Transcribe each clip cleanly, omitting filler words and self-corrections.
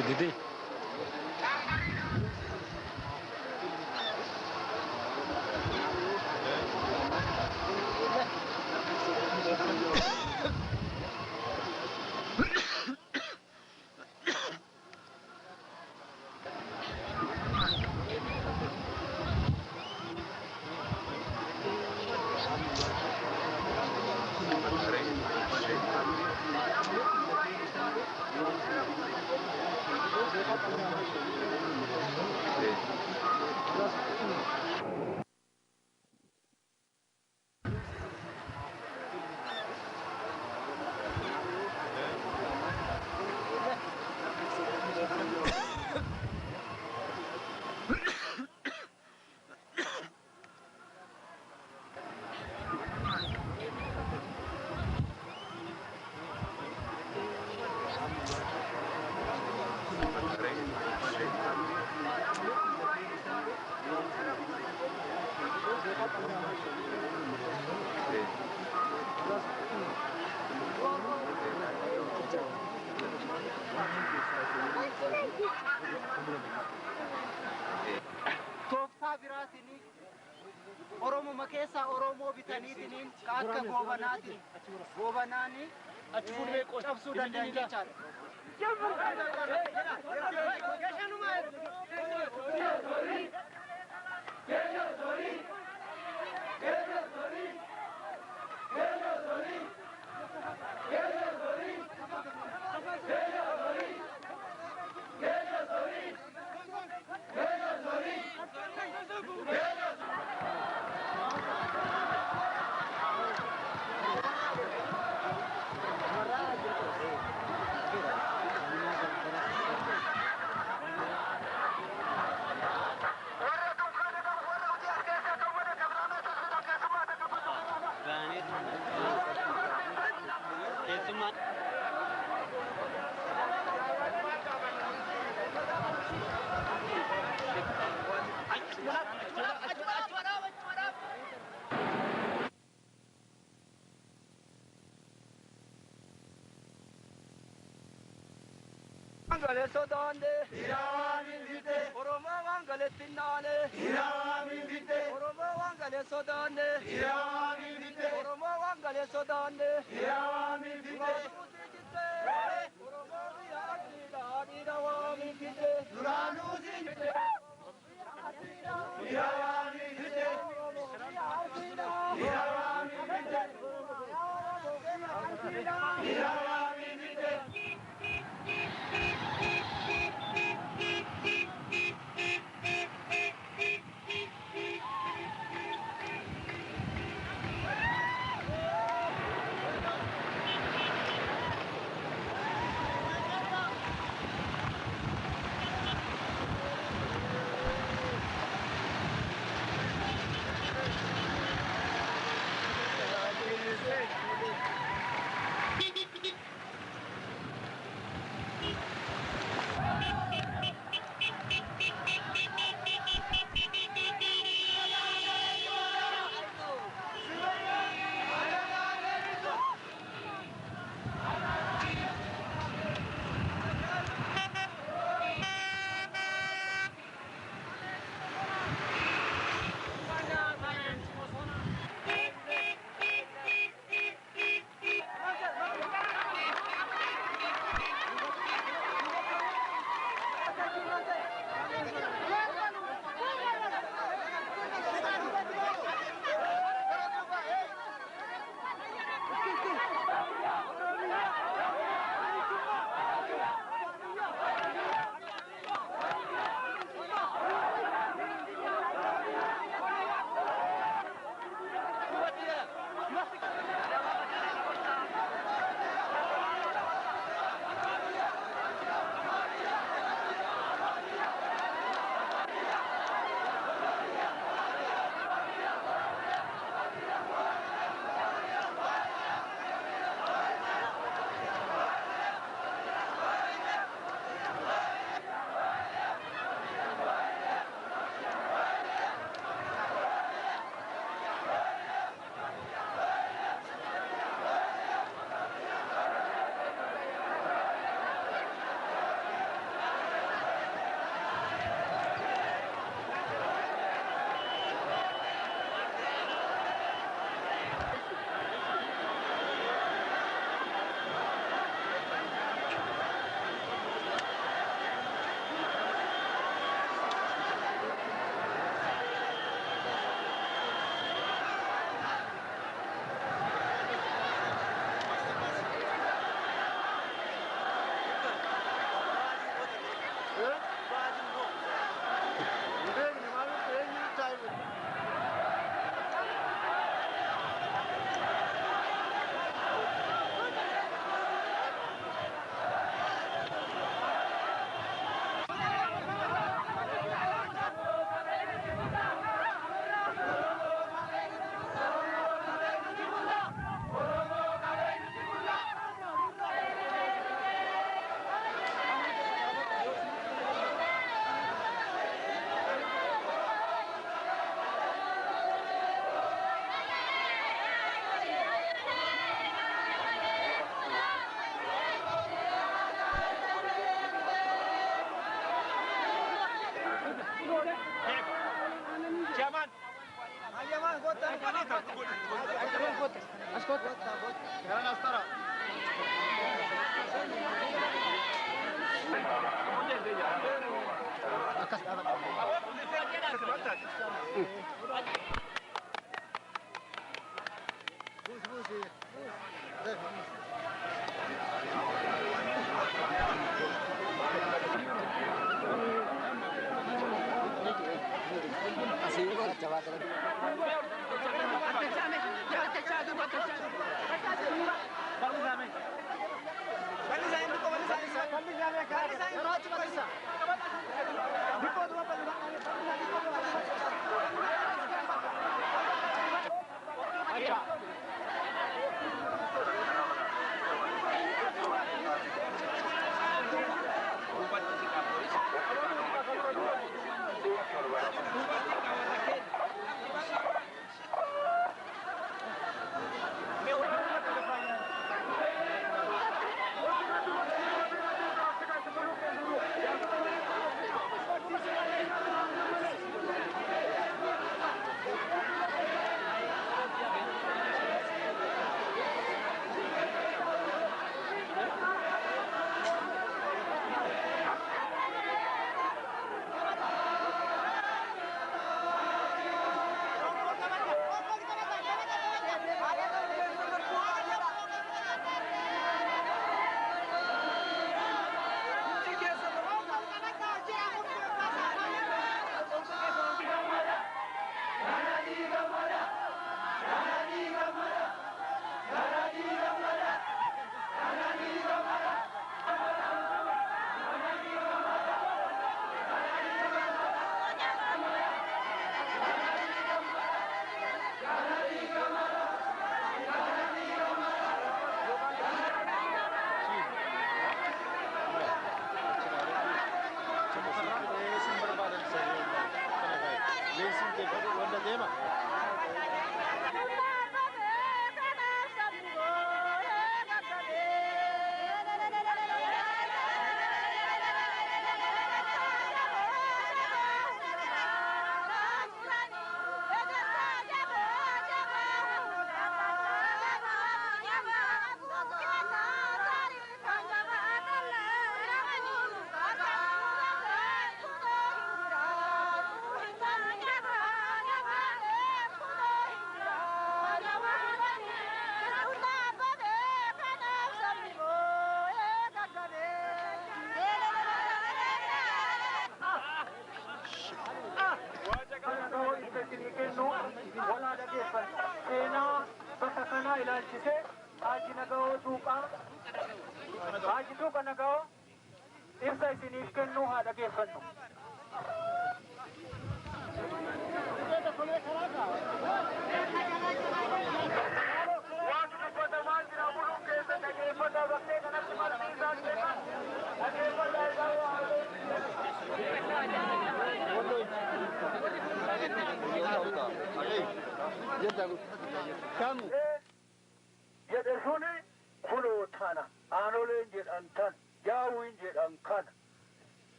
C'est Dédé. Tooftaa biraatiin Oromuma keessaa Oromoo bitaniitiin akka goobanaatiin goobanaanii cabsuu danda'an jechaadha.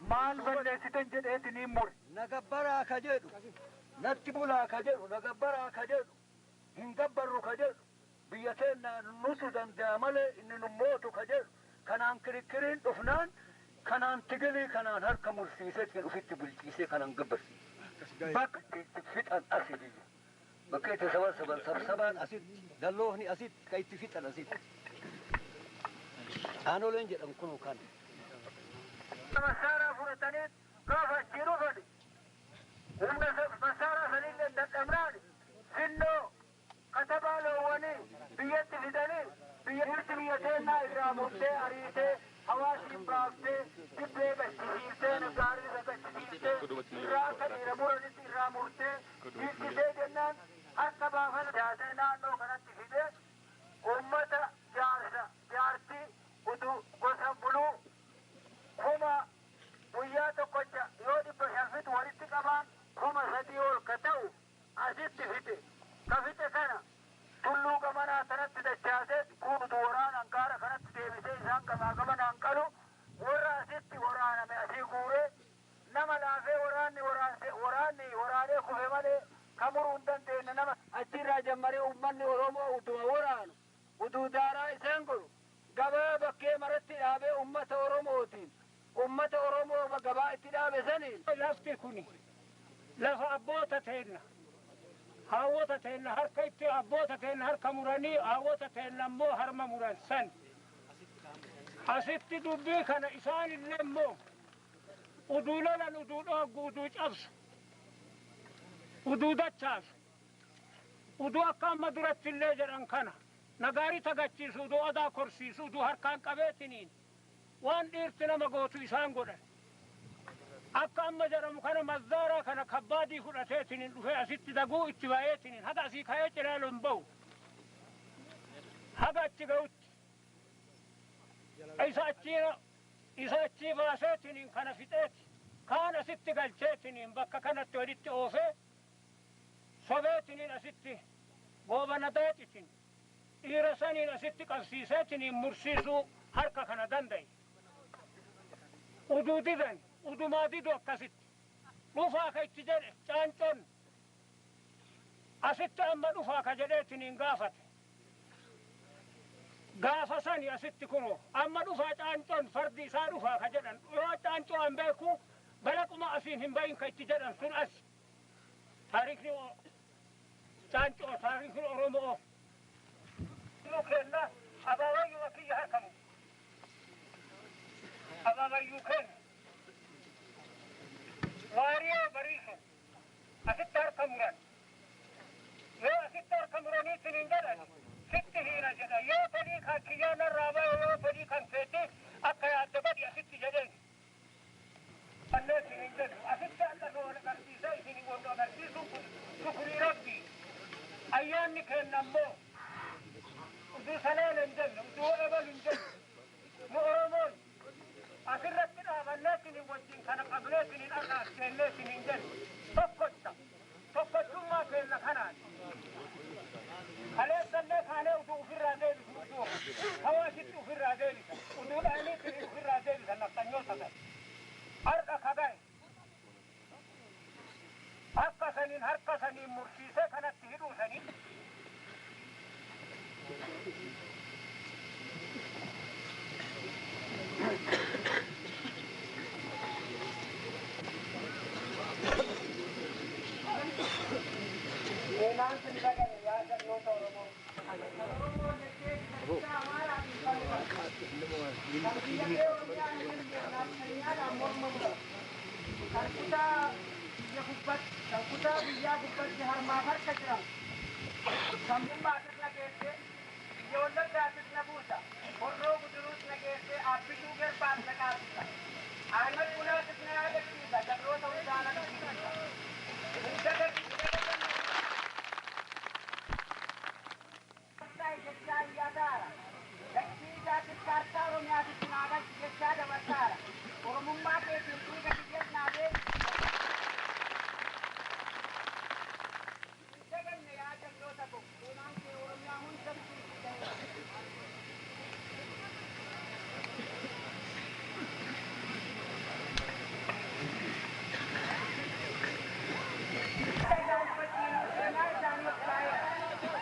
Maal balleessitan jedheetiin hin mure. Nagabbaraa ka jedhu, natti bulaa ka jedhu, nagabbaraa ka jedhu, hin gabbarru ka jedhu, biyya keenya nutu danda'a malee inni nu mootu ka jedhu, kanaan kirikiriin dhufnaan, kanaan tigilii kanaan harka mursiisee ofitti bulchiisee kanaan gabbarsiise. Bakka itti fixan asi biyya. Bakka itti saban sabsabaan asitti, dalloofni asitti, ka itti fixan asitti. Aanoleen jedhamu kun kana. Masaaraa fudhatanii gaafa achi dhufani humna masaaraa sanillee dadhabnaan sinnoo katabaa loowwanii biyyatti fidanii biyyatti biyya teennaa irraa murtee ariitee hawaasiin baaftee Gaafa gabaa itti dhaabe saniin. Lafti kuni lafa abboota teenna. Haawwota teenna harka itti abboota teenna harka muranii haawwota teenna immoo harma muran san. Asitti dubbii kana isaanillee immoo uduu lolan, uduu dhooggu, uduu cabsu, uduu dachaasu, uduu akka amma duratti illee jedhan kana nagaarii tagachiisu, uduu odaa korsiisu, uduu harkaan qabeetiniin waan dhiirti nama gootu isaan godhan. Akka amma jedhamu kana mazzaaraa kana kabbaadii fudhateetiniin dhufee asitti daguu itti ba'eetiniin haga asii ka'ee cilaalu hin ba'u. Haga achi ga'utti. Isa achii baaseetiniin kana fixeeti. Kaan asitti galcheetiniin bakka kanatti walitti oofee sobeetiniin asitti goobana daacitin dhiira saniin asitti qabsiiseetiniin mursiisuu harka kana danda'e. Uduu didan, udumaa didu akkasitti. Dhufaa ka itti jedhe caancon asitti amma dhufaa ka jedheetiniin gaafate. Gaafa sani asitti kunoo amma dhufaa caancon fardi isaa dhufaa ka jedhan, yoo caancoo an beeku balaquma asiin hin bayin ka itti jedhan sun as. Taarikni caancoo, taarikni Oromoo. Nu kenna abaabayyuu akiyya harkamu. Abaabayyuu kenna. Waariyoo bariisu asitti harka muran. Yoo asitti harka muranii hin jedhan, sitti hiina jedha. Yoo fedhii kan kiyyaa narraa bahe, yoo fedhii kan keetti akka yaadde godhi asitti jedheen. Annee isin hin jedhu. Asitti alla nu wal agarsiisee isin wal agarsiisuun kun shukrii Rabbii. Ayyaanni kenna immoo uduu salaala hin jenne, uduu ebalu hin jenne. Nu Oromoon asirratti dhaabannee isin wajjin kana qabnee isin har'a as keennee isin hin jenne. Tokkocha. Tokkochummaa kenna kanaan. Kaleessallee kaanee uduu ofirraa deebisu, uduu hawaasitti ofirraa deebisan, uduu dhahanii ofirraa deebisan nafxanyoota sana. Har'a ka gahe akka saniin harka saniin mursiisee kanatti hidhuu sanii. Seenaan sun dagane yaa sirnoota Oromoo. Oromoon jettee bitachaa Amaaraa fi falman. Kan biyya kee Oromiyaa hin dandeenye nafxanyaadhaan morma muran. Kan kutaa biyya gubbatti, kan kutaa biyyaa gubbatti harmaaf harka jiran. Kan Jimmaatis na geesse, biyya Wallaggaatis na buusa. Horroo Guduruus na geesse, Abbituu Gerbaas na kaasisa. Ahmad Bulaatis na yaadachiisa, jarroota hundaa na dubbisiisa. Hin jechaa iyyataara. Dachii isaatis kaartaa Oromiyaatis naa galchi jechaa dabarsaara. Oromummaa keetiin dhiiga kiyyas naa beeku. Hin daganne yaa jalloota ko, seenaan kee Oromiyaa hunda bitiitti gaheera. Seenaa isaanii ol kaa'eera.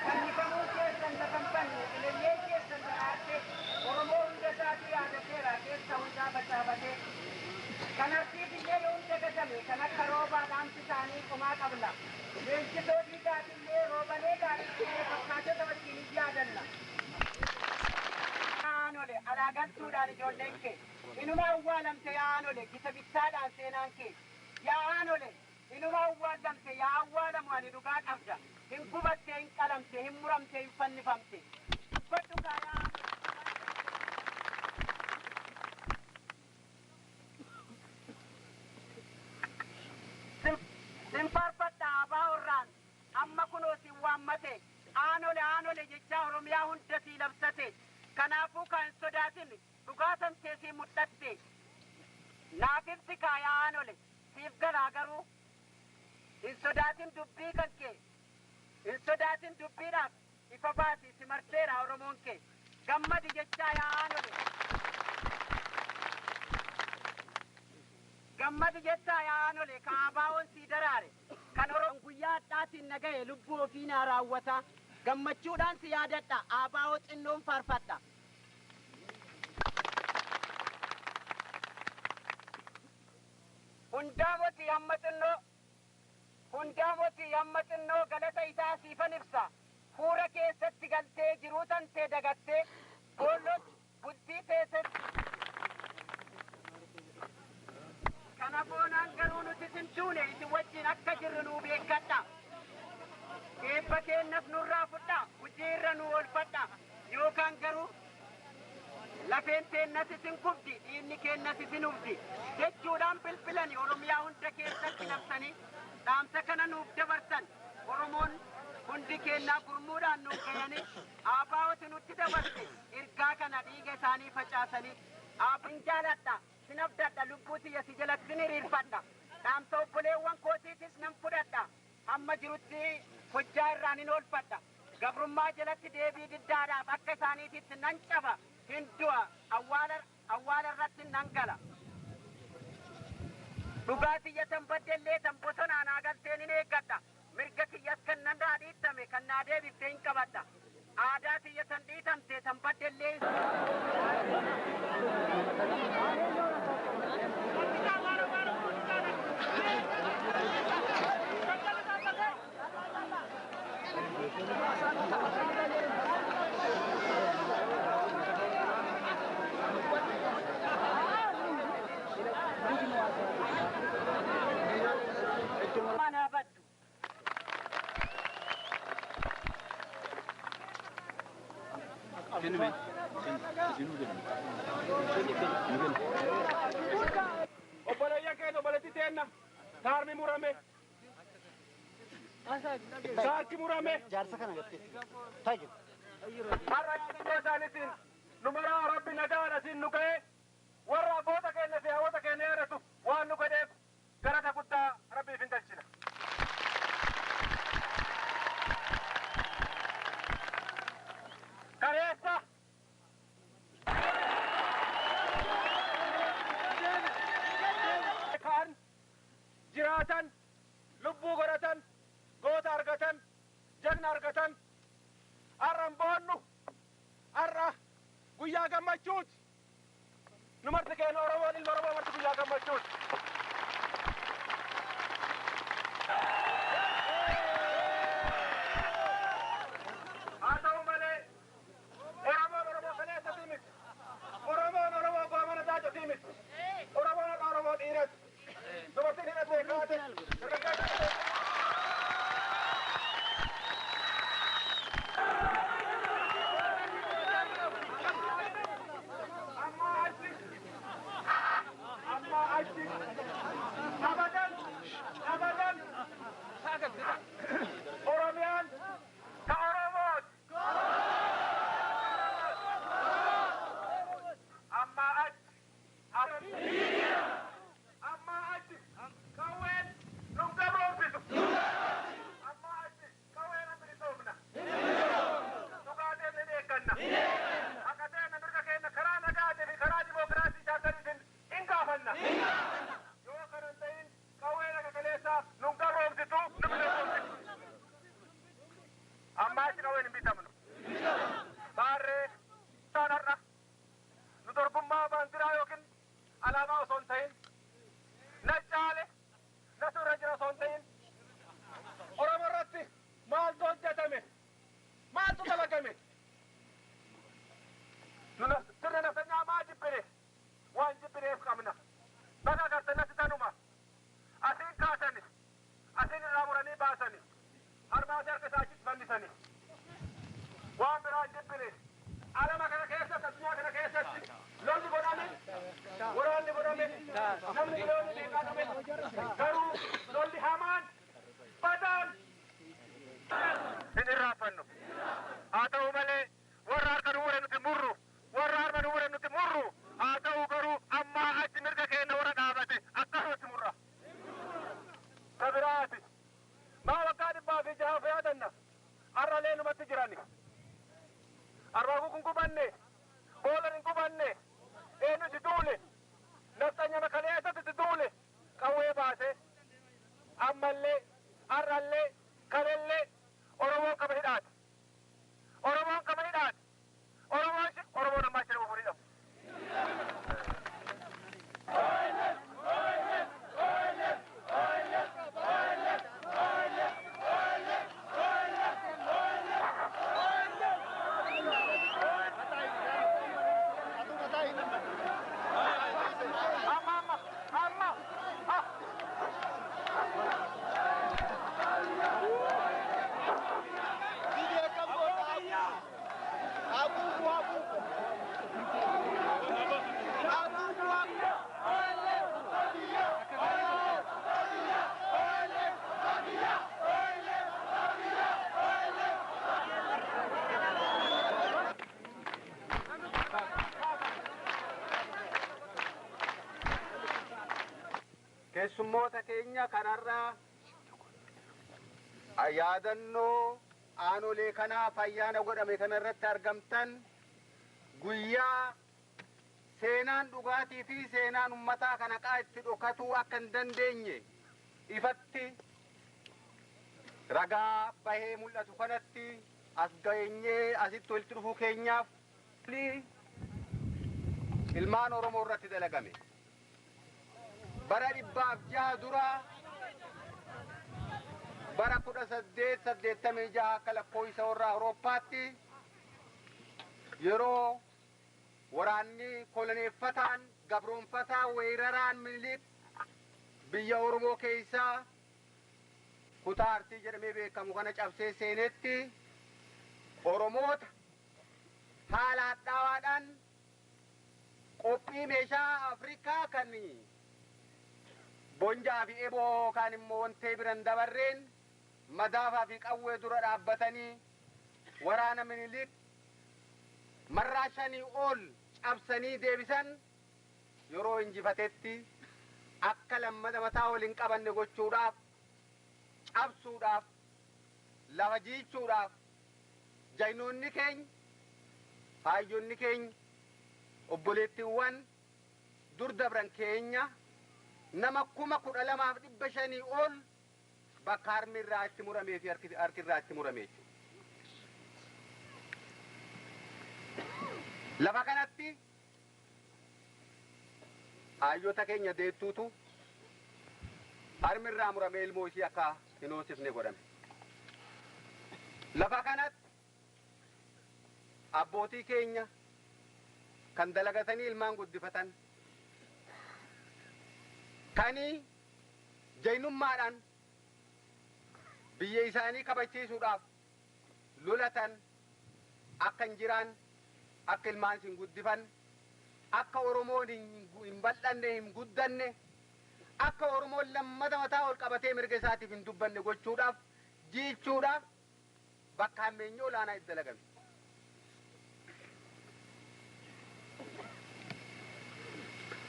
Fannifamuu keessan lafa hin banne, ilillee keessan daraartee, Oromoo hunda isaatu yaadateera keessa hundaa facaafatee. Kan Arsiif illee yoom dagatame, kan akka roobaa dhaamsi isaanii qomaa qabna. Leenjisoo diidaatillee roobalee gaariitillee fakkaatota wajjin hin yaadanna. Yaanole alaagaltuudhaan ijoolleen kee. Inuma awwaalamte yaanole gita bittaadhaan seenaan kee. Yaanole inuma awwaalamte, yaa awwaalamu ani dhugaa qabda. Hin gubatte, hin qalamte, hin muramte, hin fannifamte. Dubbadhu kaa yaa. Sin faarfadha abaa orraan amma kunoo sin waammate, aanole aanole jechaa Oromiyaa hunda sii labsate. Kanaafuu kaa hin sodaatin, dhugaa tantee sii mul'atte. Naaf ibsi kaa yaa aanole, siif galaa garuu. Hin sodaatin dubbii kan kee, hin sodaatin dubbiidhaaf ifa baasi, si marseera Oromoon kee. Gammadi jechaa yaa aanole. Gammadi jechaa yaa aanole ka abaawoon sii daraare. Kan Oromoon guyyaa hadhaatiin na gahe lubbuu ofii naa raawwata. Gammachuudhaan si yaadadha, abaawoo xinnoon faarfadha. Hundaamoti hamma xinnoo hundaamoti hamma xinnoo galata isaa siifan ibsa. Fuura keessatti galtee jiruu tantee dagattee boollot bultii teessetti. Kana boonaan garuu nuti isin tuune isin wajjin akka jirru nuu beekkadha. Eebba keenyas nurraa fudha, hojii irra nu oolfadha. Yookaan garuu lafeen teennas isin gubdi, dhiigni keennas isin hubdi. Jechuudhaan bilbilani Oromiyaa hunda keessatti labsanii dhaamsa kana nuuf dabarsan. Oromoon hundi keenyaa gurmuudhaan nuuf gayanii aabaa'otu nutti dabarse ergaa kana dhiiga isaanii facaasanii aabin jaaladha, sin abdadha, lubbuu tiyya si jalatti sin hiriirfadha. Dhaamsa obboleewwan kootiitis nan fudhadha. Hamma jirutti hojjaa irraan hin oolfadha. Gabrummaa jalatti deebii diddaadhaaf akka isaaniititti nan caba, hin du'a, awwaala awwaala irratti nan gala. Dhugaa tiyya tan baddellee tan bosonaa naa galteen hin eeggadha. Mirga kiyyas kan nan dhiittame kan naa deebifte hin qabadha. Aadaa tiyya tan dhiitamte tan baddellee Mana baddu. Obboleeyyan keenya obboleettii teenna taarmi murame. Saarki murame. Jaarsa kana gartee. Taajib. Har'a yaadannoo isaaniitiin nu maraa Rabbi nagaan asiin nu ga'e warra abboota keenya fi hawwata keenya yaadatu waan nu godheef galata guddaa Rabbiif hin galchina. Kareessa ka'an jiraatan lubbuu godhatan goota argatan jagna argatan har'a hin boonnu har'a guyyaa gammachuuti nu marti keenya Oromoon ilma Oromoo marti guyyaa gammachuuti. Haa ta'u malee Oromoon Oromoo kaleessatii miti. Oromoon Oromoo goomana daacotii miti. Oromoon har'a Oromoo dhiirati. Dubartiin hidhatee kaate. Dargaggeessi amma achi amma achi abadan abadan Oromiyaan ka Oromooti. Amma achi amma achi qawween nun gabroomsitu. Amma achi qawween hin bilisoomna. Dhugaateen hin eegganna. Haqa teenya mirga keenya karaa nagaatii fi karaa dimookiraasii shaakaliitiin hin gaafanna. Yoo kana hin ta'in qawween akka kaleessaa nun gabroomsitu nu bilisoomsitu. Amma achi qawween hin bitamnu. Baarree isaan har'a nu dorgummaa baandiraa yookiin alaabaa osoo hin ta'in na caale natu irra jira osoo hin ta'in Oromoo irratti maaltu hojjetame maaltu dalagame nu sirna naftanyaa maa jibbine waan jibbineef qabna baga agarte natti tanuma asiin kaasani asiin irraa muranii baasani harmaati harka isaa achitti fannisani waan biraa hin jibbine alama kana keessatti addunyaa kana keessatti lolli godhame waraanni godhame namni miliyoonni meeqaa dhume garuu lolli hamaan badaan hin irraanfannu haa ta'u malee warra harka nu mure nuti murru warra harma nu mure nuti murru haa ta'u garuu ammaa achi mirga keenya warra dhaabate akkasumatti murra ka biraati maa waggaa dhibbaa fi jahaaf yaadanna har'alee numatti jirani arraaguu kun gubanne boolan hin gubanne eenyu itti duule nafxanya makaleessatti itti duule qawwee baase ammallee har'allee kalellee Oromoon qaba hidhaati. Keessummoota keenya kanarraa yaadannoo aanolee kanaaf ayyaana godhame kanarratti argamtan, guyyaa seenaan dhugaatii fi seenaan ummataa kana qaa itti dhokatuu akka hin dandeenye ifatti ragaa bahee mul'atu kanatti as geenyee asitti walitti dhufuu keenyaaf, ilmaan Oromoo irratti dalagame. Bara 106 dura, bara 1886 akka lakkoofsa warra Awurooppaatti, yeroo waraanni koloneeffataan gabroonfataa weeraraan Minilik biyya Oromoo keessaa kutaa Arsii jedhamee beekamu kana cabsee seenetti, Oromoota haala hadhaawaadhaan qophii meeshaa Afrikaa kan bonjaa fi eboo yookaan immoo wantee biran dabarreen madaafaa fi qawwee dura dhaabbatanii waraana Minilik marraa shanii ol cabsanii deebisan, yeroo injifatetti akka lammata mataa wal hin qabanne gochuudhaaf, cabsuudhaaf, lafa jiichuudhaaf, jaynoonni keenya, haayyonni keenya, obboleettiiwwan dur dabran keenya nama 12,500 ol bakka harmi irraa itti muramee fi harki irraa itti murame jechuudha. Lafa kanatti hayyota keenya deettuutu harmi irraa muramee ilmoo ishii akka hin hoosifne godhame. Lafa kanatti abbootii keenya kan dalagatanii ilmaan guddifatan, kani jaynummaadhaan biyya isaanii kabachiisuudhaaf lolatan akka hin jiraan, akka ilmaan hin guddifan, akka Oromoon hin bal'anne, hin guddanne, akka Oromoon lammata mataa ol qabatee mirga isaatiif hin dubbanne gochuudhaaf, jiilchuudhaaf bakka hammeenyi olaanaa itti dalagame.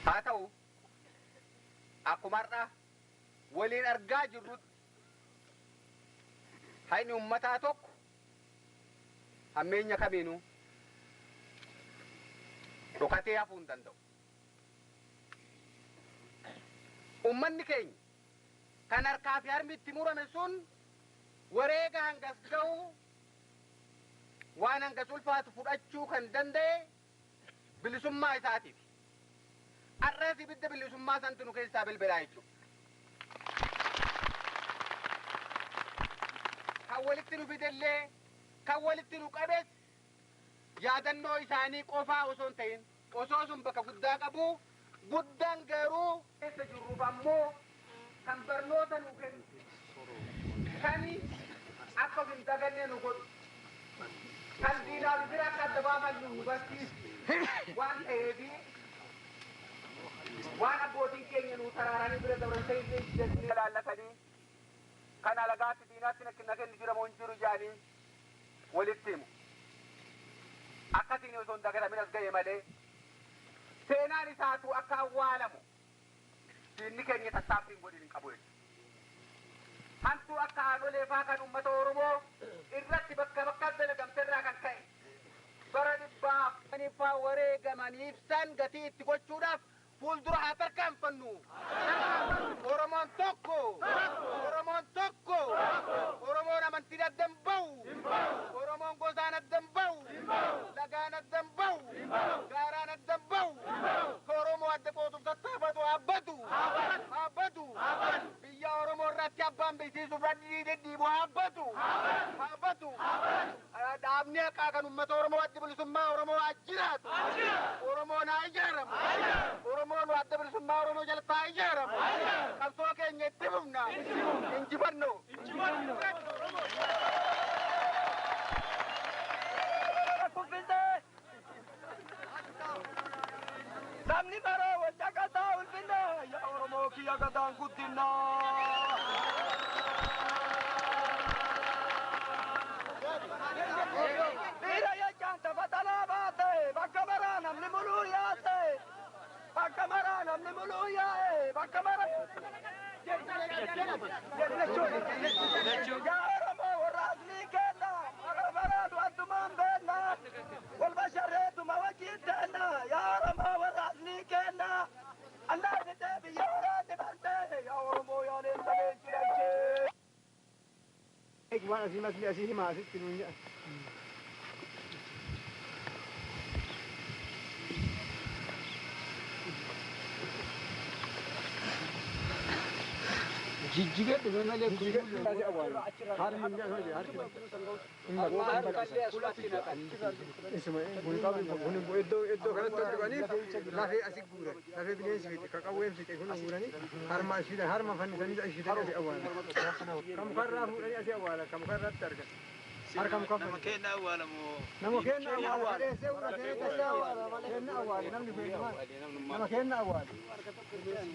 Haa ta'u, akkuma har'a waliin argaa jirrutti, hayni ummataa tokko hammeenya kamiinuu dhokatee hafuu hin danda'u. Ummanni keenya kan harkaa fi harmi itti murame sun wareega hangas ga'u, waan hangas ulfaatu fudhachuu kan danda'e bilisummaa isaatiif. Har'as ibidda bilisummaa santu nu keessaa bilbilaa jechuudha. Kan walitti nu fidellee, kan walitti nu qabes yaadannoo isaanii qofaa osoo hin ta'in, osoo sun bakka guddaa qabu, guddaan garuu keessa jirruuf ammoo kan barnoota nu kennu, kan akka of hin daganne nu godhu, kan diinaaf bira akka adda baafannu nu barsiisu waan ta'eefi, waan abbootiin keenya nu taraaranii bira dabran ta'illee ijjannee laallatanii kan alagaatti diinaatti na kennu jira moo hin jiru jedhanii walitti himu. Akkasiin osoo hin dagatamin as ga'e malee, seenaan isaatu akka awwaalamu diinni keenya tattaaffii hin godhin hin qabu jechuudha. Hantuu akka aanolee faa kan uummata Oromoo irratti bakka bakka dalagamte irraa kan ka'e bara dhibbaaf wareegamaniif san gatii itti gochuudhaaf fuuldura haa tarkaanfannu. Oromoon tokko. Oromoon tokko. Oromoon amantiin adda hin bahu. Oromoon gosaan adda hin bahu. Lagaan adda hin bahu. Gaaraan adda hin bahu. Oromoo adda qootuuf tattaafatu haabbatu. Haabbatu. Biyya Oromoo irratti abbaan beeksisuuf dhidhiibu haabbatu. Haabbatu. Dhaabni haqaa kan uummata Oromoo, Adda Bilisummaa Oromoo haa jiraatu. Oromoon haa ijaaramu. Oromoon Adda Bilisummaa Oromoo jalatti haa ijaaramu. Qabsoo keenya itti fufna. Injifannoo. Kuffisee sabni baroo wal caqasaa ulfinna yaa Oromoo kiyya gadaan guddinaa. Dhiira jechaan tafatalaa baate, bakka maraa namni muluu yaase, bakka maraa namni muluu yaa'e, bakka maraa.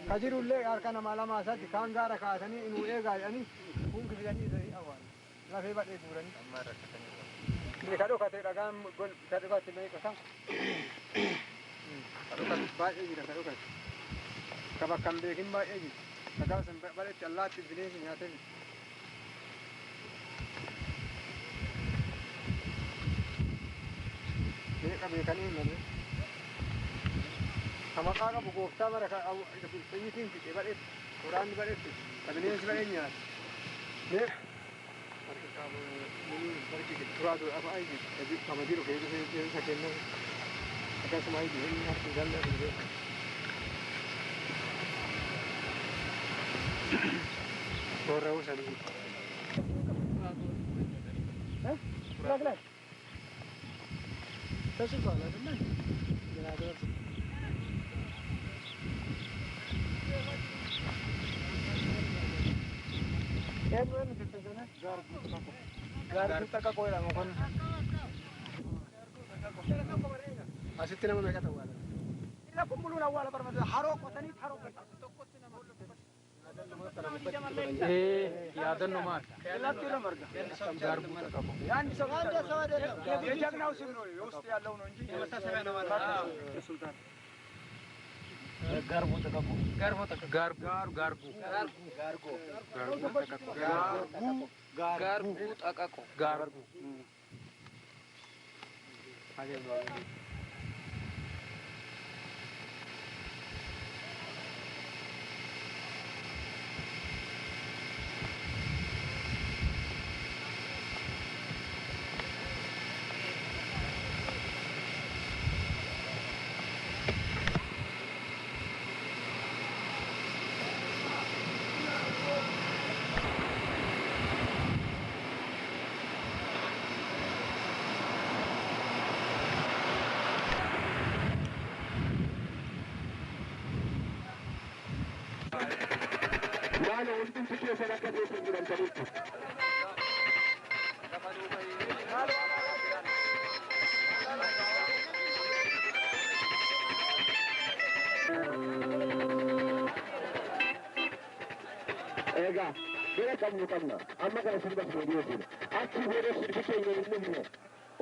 Kajirullee harka nama lama isaatti kaan gaara kaasanii inuu eegaa jedhanii kun fidanii isanii awwaalu. Lafee badhee guuranii. Ka dhokate dhagaan ka dhokate meeqa kan? Ka dhokate baay'ee jira ka dhokate. Ka bakka hin beekin baay'ee jira. Dhagaa san badhetti allaatti bineensi nyaatee. Meeqa beekanii malee. Ka maqaa qabu gooftaa mara ka xiyyitiin fixe badhetti waraanni badhetti ka bineensi badhee nyaate. Meeqa? Harki qabu harki turaa ture afa ayi kama jiru keessa keessa kennan akkasuma ayi inni harki jalla dhufe. Gorra'uu sadii. ተጽፏል አይደለ? Asitti nama meeqatu awwaala? Yaadannoo maal? የጀግናው ስም ነው የውስጥ ያለው ነው እንጂ ሱልጣን Garbu garbu garbu ጠቀቆ garbu Egaa bira qabnu qabna amma kana sirba fuudhee jira achi booda sirbi keenya hin dhumne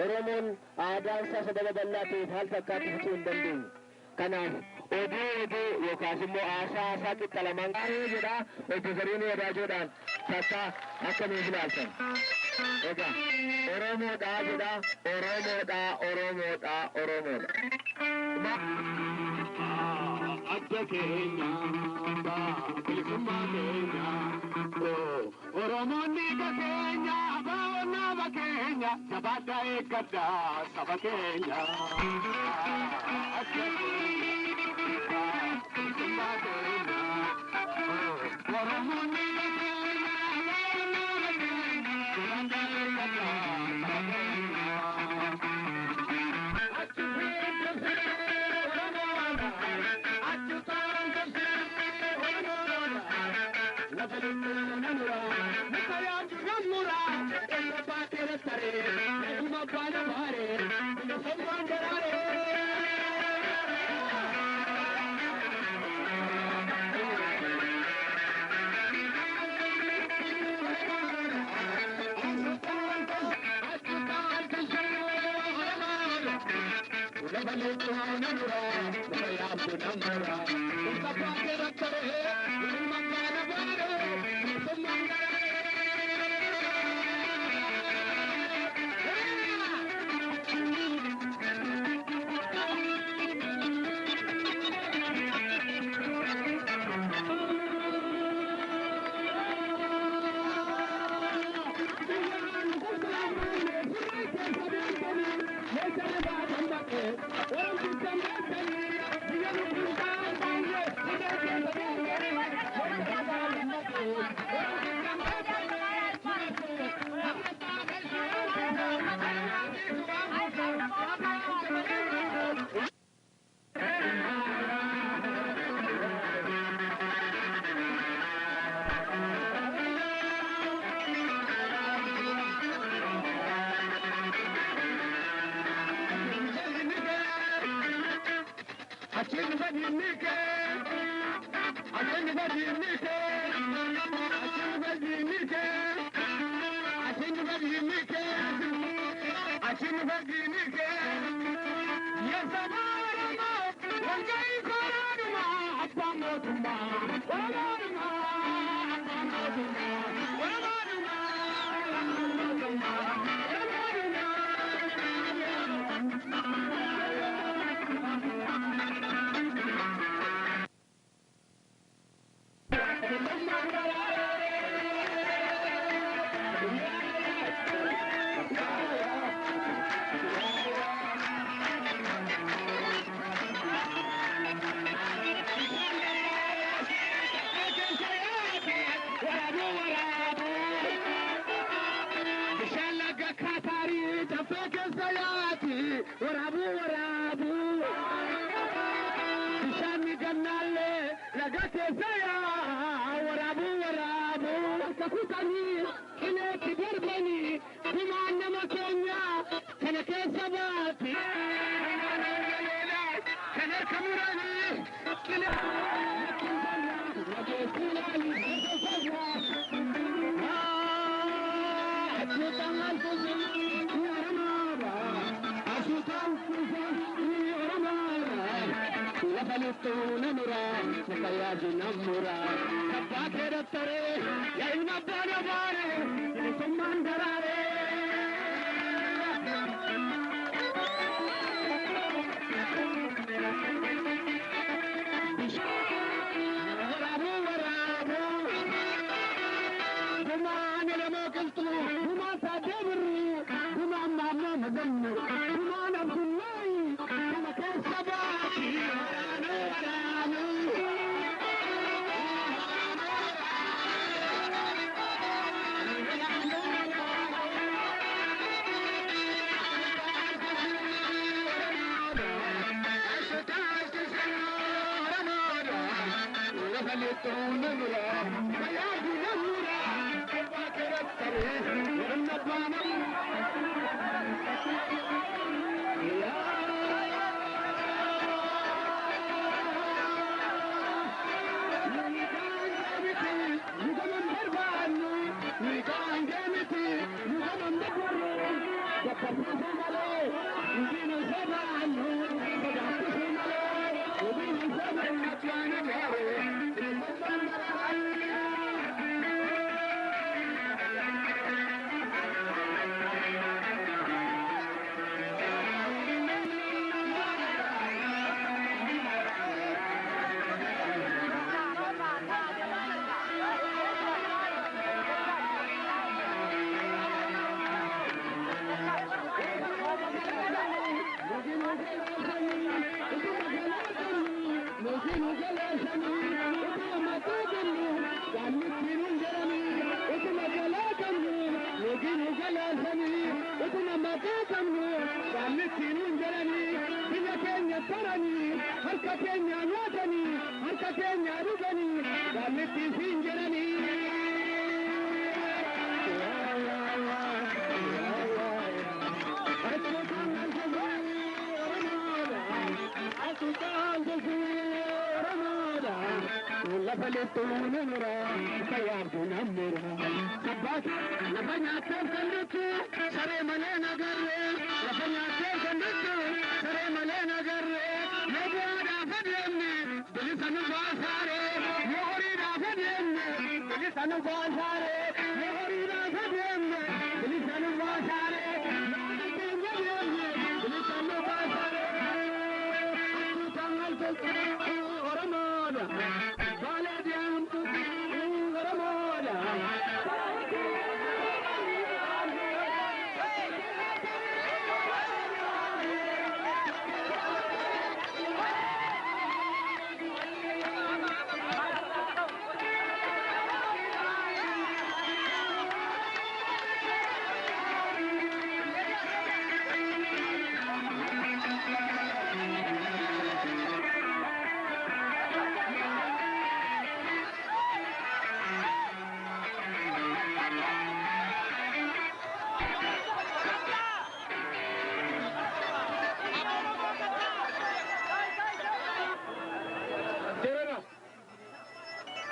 Oromoon aadaan isaa sababa bal'aa ta'eef haal fakkaatti fixuu hin dandeenye. Kanaaf oduu oduu yookaas immoo haasaa haasaa qixa lamaan qaaree jedha obbo Zariinuu Wadaajoodhaan takka akka nuuf ilaaltan. Egaa Oromoodhaa jedha Oromoodhaa Oromoodhaa Oromoodha. Adda keenya bilisummaa keenya Oromoonni keenya abaa'oon keenya jabaadhaa eeggadhaa saba keenya. Adda keenya bilisummaa keenya Oromoonni keenya abaa'oon keenya jabaadhaa eeggadhaa saba keenya.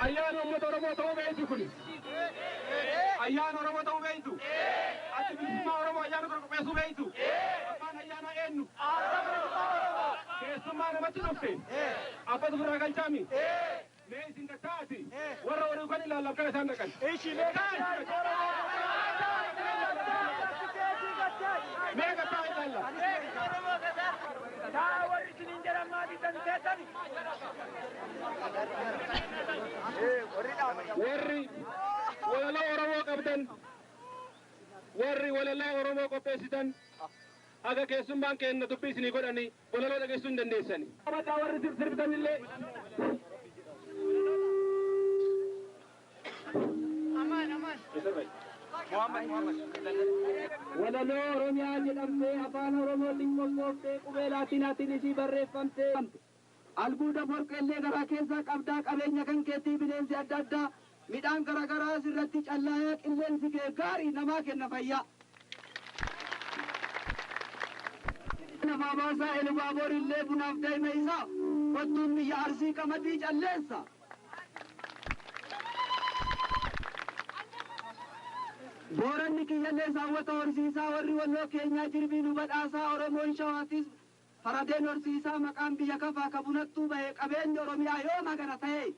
Ayyaana uummata Oromoo ta'uu beektu kuni. Ayyaana Oromoo ta'uu beektu. Ati bilisummaa Oromoo ayyaana kana qopheessuu beektu. Abbaan ayyaanaa eenyu? Keessummaa namatti dhufte. Abbatu biraa galchaami. Mee isin tattaati. Warra horii kan ilaallu akkana isaan dhaqan. Mee gattaa ilaalla. Taa warri isiniin jedhan maatii tan teessani. Warri walaloo Oromoo qabdan, warri walaloo Oromoo qopheessitan, haga keessummaan keenya dubbii isinii godhanii walaloo dhageessuu hin dandeessani. Qabadhaa warri sirbitan illee. Walaloo Oromiyaa jedhamtee afaan Oromootiin qophooftee qubee Laatinaatiin isii barreeffamtee. Albuuda forqeellee garaa keessaa qabdaa, qabeenya kan keetii bineensi adda addaa midhaan garaa garaa sirratti callaa'ee, qilleensi kee gaarii namaa kenna fayyaa. Lafaa baasaa Elubaaboor illee bunaaf daa'ima isaa qottuun biyya Arsii qamadii calleessa. Booranni kiyyallee saawwata horsiisaa, warri Walloo keenyaa jirbii nu badhaasaa, Oromoon Shawaatis faradeen horsiisaa, maqaan biyya kafaa ka bunattuu bahe, qabeenyi Oromiyaa yooma kana ta'e.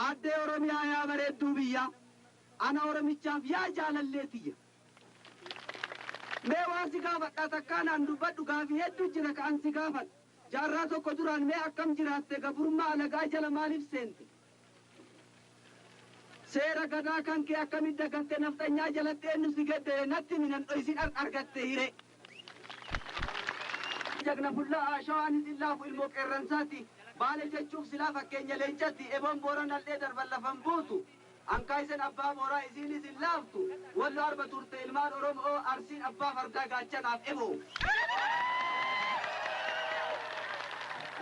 Aaddee Oromiyaa yaa bareedduu biyya, ana Oromichaaf yaa jaalallee tiyya. Mee waan si gaafadha takkaanaan dubbadhu, gaafii hedduu jira ka'an si gaafadha. Jaarraa tokko duraan mee akkam jiraatte, gabrummaa alagaa jala maaliif seente? Seera gadaa kan kee akkamitti dagatte, nafxanyaa jalatti eenyu si gaddee natti minan dhoysin argatte hiree. Jagna fullaa Shawaanis illaafu ilmoo qeerransaati. Baale jechuuf silaa fakkeenya leencatti, eboon Booran al'ee darban lafan buutu. Ankaayisen abbaa booraa isiinis hin laaftu. Wallo arba turte ilmaan Oromoo, Arsiin abbaa fardaa gaachanaaf eboo.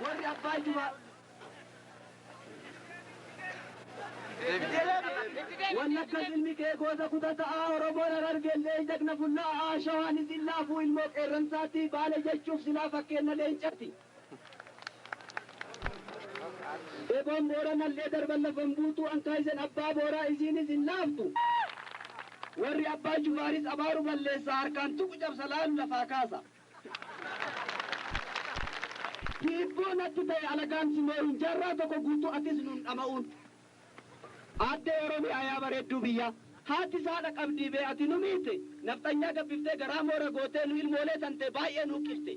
Warri abbaa jubaa. Wallaggas ilmi kee goota kutata'a, Oromoon Harargeellee jagna fullaa'a, Shawaanis illaafuu ilmoo qeerransaati, Baale jechuuf silaa fakkeenya leencatti. Eboon Booranallee darban lafan buutu, ankaayisen abbaa booraa isiinis hin laaftu. Warri abbaa Jufaaris abaaru balleessa, harkaan tuqu cabsa laalu lafaa kaasa. Hiibboo natti ta'e alagaan si mooruun, jaarraa tokko guutuu atis nuun dhama'uun. Aaddee Oromiyaa yaa bareedduu biyya. Haati saadha qabdii bee ati nu miite. Nafxanyaa gabbiftee garaa moora gootee nu ilmoolee tantee baay'ee nu qifte.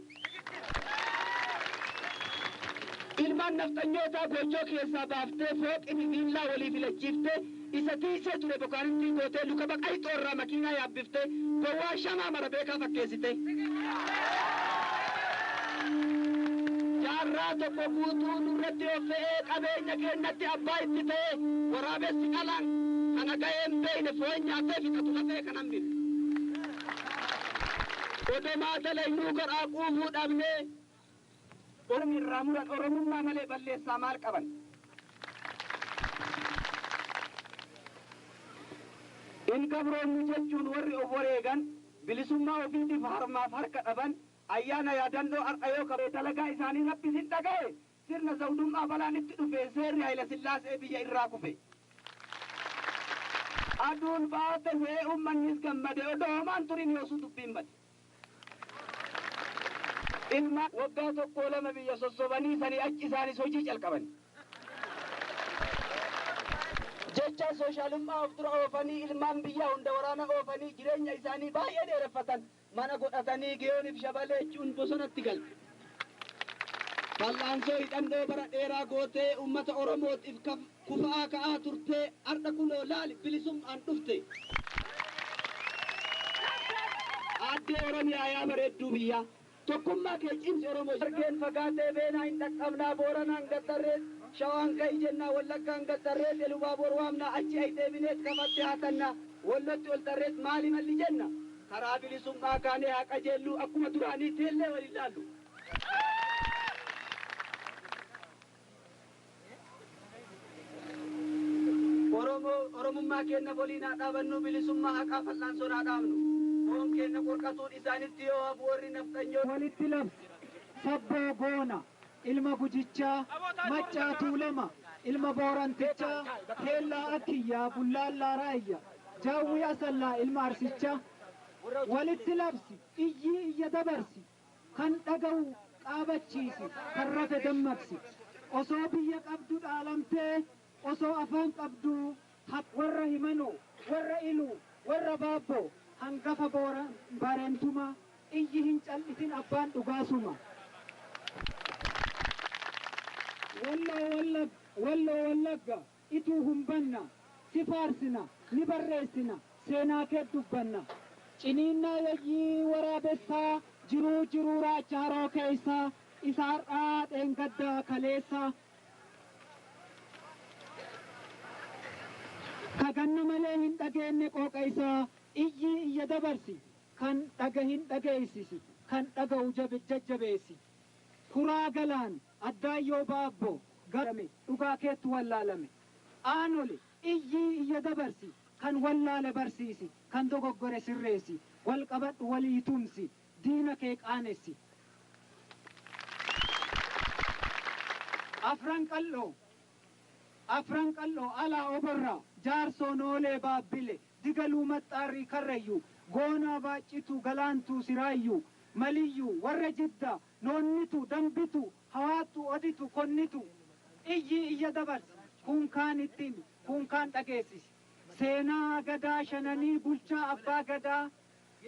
Ilmaan nafxanyootaa goojjoo keessaa baaftee fooqii fi viillaa walii filachiiftee, isa tiisee ture bokaanittii gootee, luka baqayxoo irraa makiinaa yaabbiftee gowwaa shamaa mara beekaa fakkeessite. Jaarraa tokko guutuu nurratti of fe'ee qabeenya keenyatti abbaa itti ta'e, waraabessi qalaan kana ga'een beeyne foon nyaatee fixatu lafee kan hambifne. Odomaa dalaynuu garaa quufuu dhabnee Ormi irraa muran Oromummaa malee balleessaa maal qaban? In gabroomnu jechuun warri of wareegan, bilisummaa ofiitiif harmaaf harka dhaban, ayyaana yaadannoo har'a yoo qabe dalagaa isaanii Rabbi sin dhaga'e, sirna zawdummaa balaan itti dhufe, seerri Hayila Sillaasee biyya irraa kufe. Aduun baate fe'ee uummannis gammade, odoo homaan turin yoosuu dubbiin bade. Ilma waggaa tokko lama biyya sossobanii sanii achi isaanis hojii calqaban. Jecha soshaalummaa of dura oofanii, ilmaan biyyaa hunda waraana oofanii, jireenya isaanii baay'ee dheereffatan, mana godhatanii Giyooniif Shabalee jechuun bosonatti galte. Fal'aansoo hidhannoo bara dheeraa gootee uummata Oromootiif kufa'aa ka'aa turtee, har'a kunoo laali bilisummaan dhufte. Aaddee Oromiyaa yaa bareedduu biyyaa. Tokkummaa kee cimsi Oromoo. Argeen fagaatee beenaa hin dhaqqabnaa, Booranaan gaddarreet Shawaan ka'i jennaa, Wallaggaan gaddarreet Elubaaboor waamnaa, achi ay deebineet kafatti haatannaa, Wallotti ol tarreet maali malli jenna. Karaa bilisummaa kaanee haa qajeelluu, akkuma duraanii teellee wal ilaallu. Oromoo Oromummaa keenya waliin haa dhaabannu, bilisummaa haqaa fal'aansoon haa dhaabnu. Foon keenya qorqatuun isaanitti yoo hafu warri nafxanyoo. Walitti labsi sabboo goona. Ilma Gujichaa, Maccaa Tuulama, ilma Boorantichaa, Keellaa Akiyyaa, Bullaallaa Raayya, Jaawwii Asallaa, ilma Arsichaa. Walitti labsi, iyyii iyya dabarsi, kan dhaga'u qaabachiisi, kan rafe dammaqsi. Osoo biyya qabdu dhaalamtee, osoo afaan qabdu warra himanoo, warra iluu, warra baabboo, hangafa Baareentumaa, iyyi hin cal'isin abbaan dhugaasuma. Walloo Wallagga, Ituu humbanna, si faarsina, ni barreessina, seenaa kee dubbanna. Ciniinnaa yayyii waraabessaa, jiruu jiruu raacha haroo keessaa, isa har'aa dheengaddaa kaleessaa. Kaganna malee hin dhageenye qooqa isaa, iyyii iyya dabarsi, kan dhaga hin dhageessisi, kan dhaga'u jajjabeessi. Kuraa galaan addaayyoo baabbo garame dhugaa keettu wallaalame. Aanole iyyii iyya dabarsi, kan wallaale barsiisi, kan dogoggore sirreessi, wal qabadhu walii tumsi, diina kee qaanessi. Afran qal'oo, Afran Qal'oo, Alaa Oborraa, Jaarsoo Noolee Baabbile, Digaluu Maxxaarrii Karrayyuu, Goonaa Baaccituu Galaantuu Siraayyuu, Maliyyuu, warra Jiddaa, Noonnitu, Dambitu, Hawaattu, Oditu, Konnitu. Iyyii iyya dabarsi, kun kaan ittiin, kun kaan dhageessisi. Seenaa gadaa shananii bulchaa abbaa gadaa,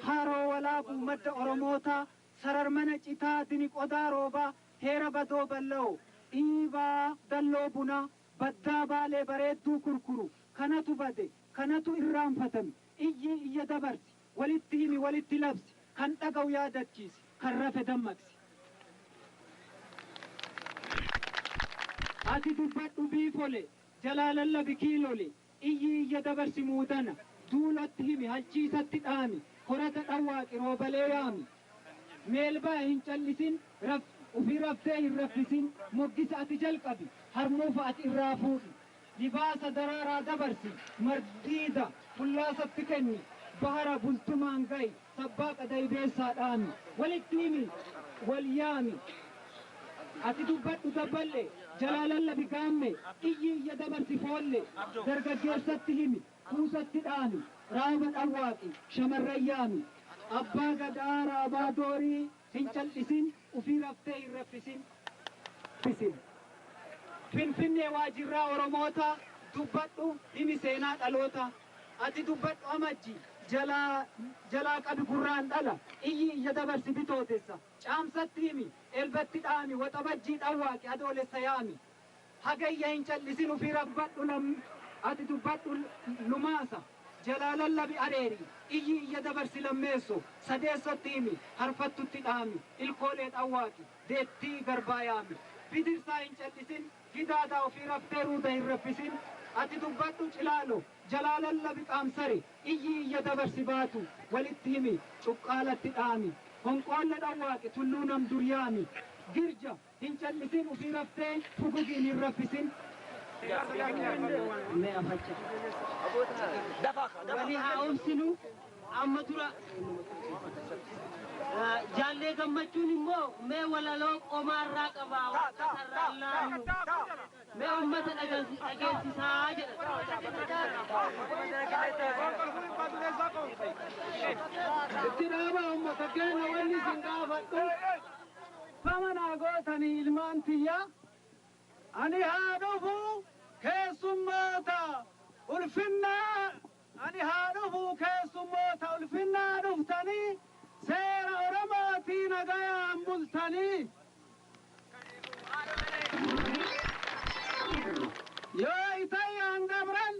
Haroo Walaabuu madda Oromootaa, sararmana citaa diniqodaa roobaa, heera badoo balla'oo, dhiibaa dalloo bunaa, baddaa baalee bareedduu kurkuru, kanatu bade, kanatu irraanfatame. Iyyii iyya dabarsi, walitti himi, walitti labsi, kan dhaga'u yaadachiisi, kan rafe dammaqsi. Ati dubbadhu biifole, jalaa lallabi kiilole, iyyii iyya dabarsi muudana, duulatti himi, halchiisatti dhaami, horata dhawwaaqi roobalee yaami. Meelbaa hin cal'isin, ufii raftee hin raffisin, moggisa ati jalqabi, harmuufa ati irraa fuudhi. Libaasa daraaraa dabarsi, mardiida fullaasatti kenni, bahara bultumaan ga'i, sabbaaqa daybeessaa dhaami. Walitti himi, wal yaami. Ati dubbadhu dabballe, jalaa lallabi gaamme, iyyi iyya dabarsi foolle, dargaggeessatti himi, kuusatti dhaami, raaba dhawwaaqi, shamarran yaami. Abbaa gadaa raabaa doorii hin cal'isin, ufii raftee hin raffisin. Finfinnee waajjirraa Oromoota, dubbadhu himi seenaa dhaloota. Ati dubbadhu Amajji, jalaa qabi gurraan dhala, iyyi iyya dabarsi bitootessa. Caamsatti himi, elbatti dhaami, waxabajjii dhawwaaqi adoolessa yaami. Hagayya hin cal'isin ufii rabbadhu, ati dubbadhu lumaasa, jalaa lallabi areeri, iyyi iyya dabarsi lammeesso, sadeessotti himi, harfattutti dhaami, ilkoolee dhawwaaqi, deettii garbaa yaami. Bidirsaa hin cal'isin, gidaadaa ofii raftee ruuta hin raffisin. Ati dubbadhu cilaalo, jalaa lallabi qaamsare, iyyi iyya dabarsi baatu, walitti himi, cuqqaalatti dhaami. Honqoolla dhawwaaqi tulluu nam dur yaami. Girja hin cal'isin ufii raftee fugugiin hin raffisin. Wali haa obsinu amma dura jaallee Gammachuun immoo mee walaloo qomaarraa qabaa waaqarraa laallu mee uummata dhageessisaa jedha. Itti dhaabaa uummata keenya wanni isin gaafadhu. Famanaa gootanii ilmaan tiyya. Ani haa dhufu keessummoota ulfinnaa, ani haa dhufu keessummoota ulfinnaa dhuftanii seera Oromootii nagayaan bultanii. Yoo itayyaan dabran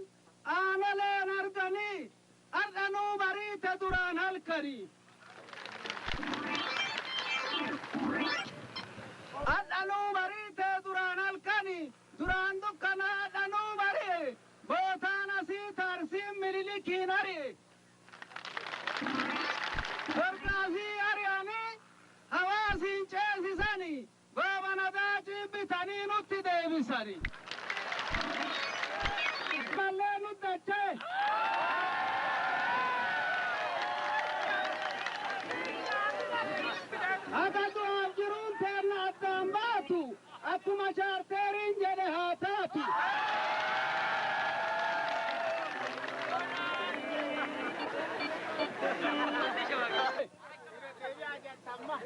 aanoleen arganii ardhanuu bariite duraan halkanii. Ardhanuu bariite duraan halkanii, duraan dukkana ardhanuu barii, bootaan asii taarsiin Minilikiin ari'e. Dorgaasii ari'anii hawaasiin ceesisanii goobana daacii bitanii nutti deebisanii. Mallee nutti dachee. Akka du'aaf jiruun teenna addaan baatu Akkuma chaarteeriin jedhe haa taatu.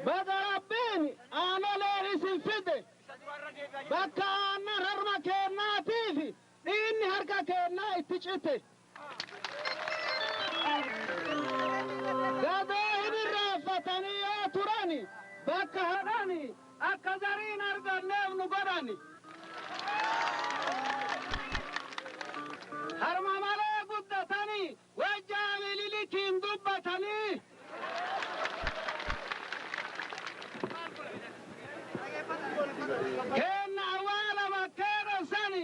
Baga Rabbiin aanolee isin fide, bakka aannan harma keennaatiif dhiinni harka keennaa itti cite. Gadoo hin irraanfatanii yoo turani, bakka hadhani akka zariin arganneef nu godhani. Harma malee guddatanii wajjaa Minilikiin dubbatanii. Keenna awwaala bakkee dhossani,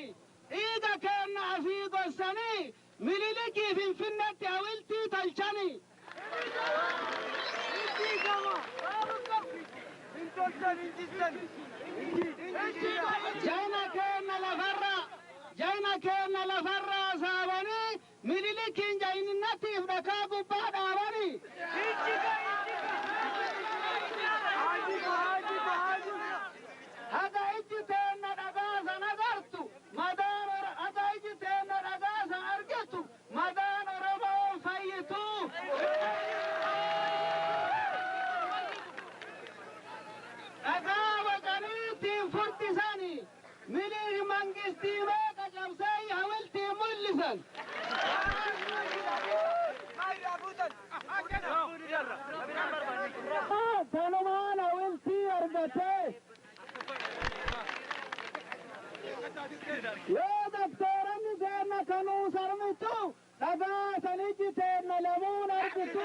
dhiiga keenna asii gossanii, Minilikii Finfinnetti hawiltii tolchani. Jayna keenna lafarra, jayna keenna lafarraa saabanii, Minilikiin jayninnatiif dhakaa gubbaa dhaabanii. Haga ijji teenna dhagaa san agartu, madaan, haga ijji teenna dhagaa san argitu, madaan Oromoon fayyitu. Dhagaa bocaniitiin furdisanii, Minilik mangistii meeqa cabsee hawiltiin mul'isan. Tanumaan hawiltii argatee. Yoo doktoronni seenna kanuu sarmitu, dhagaa san ijji teenna lamuun argitu.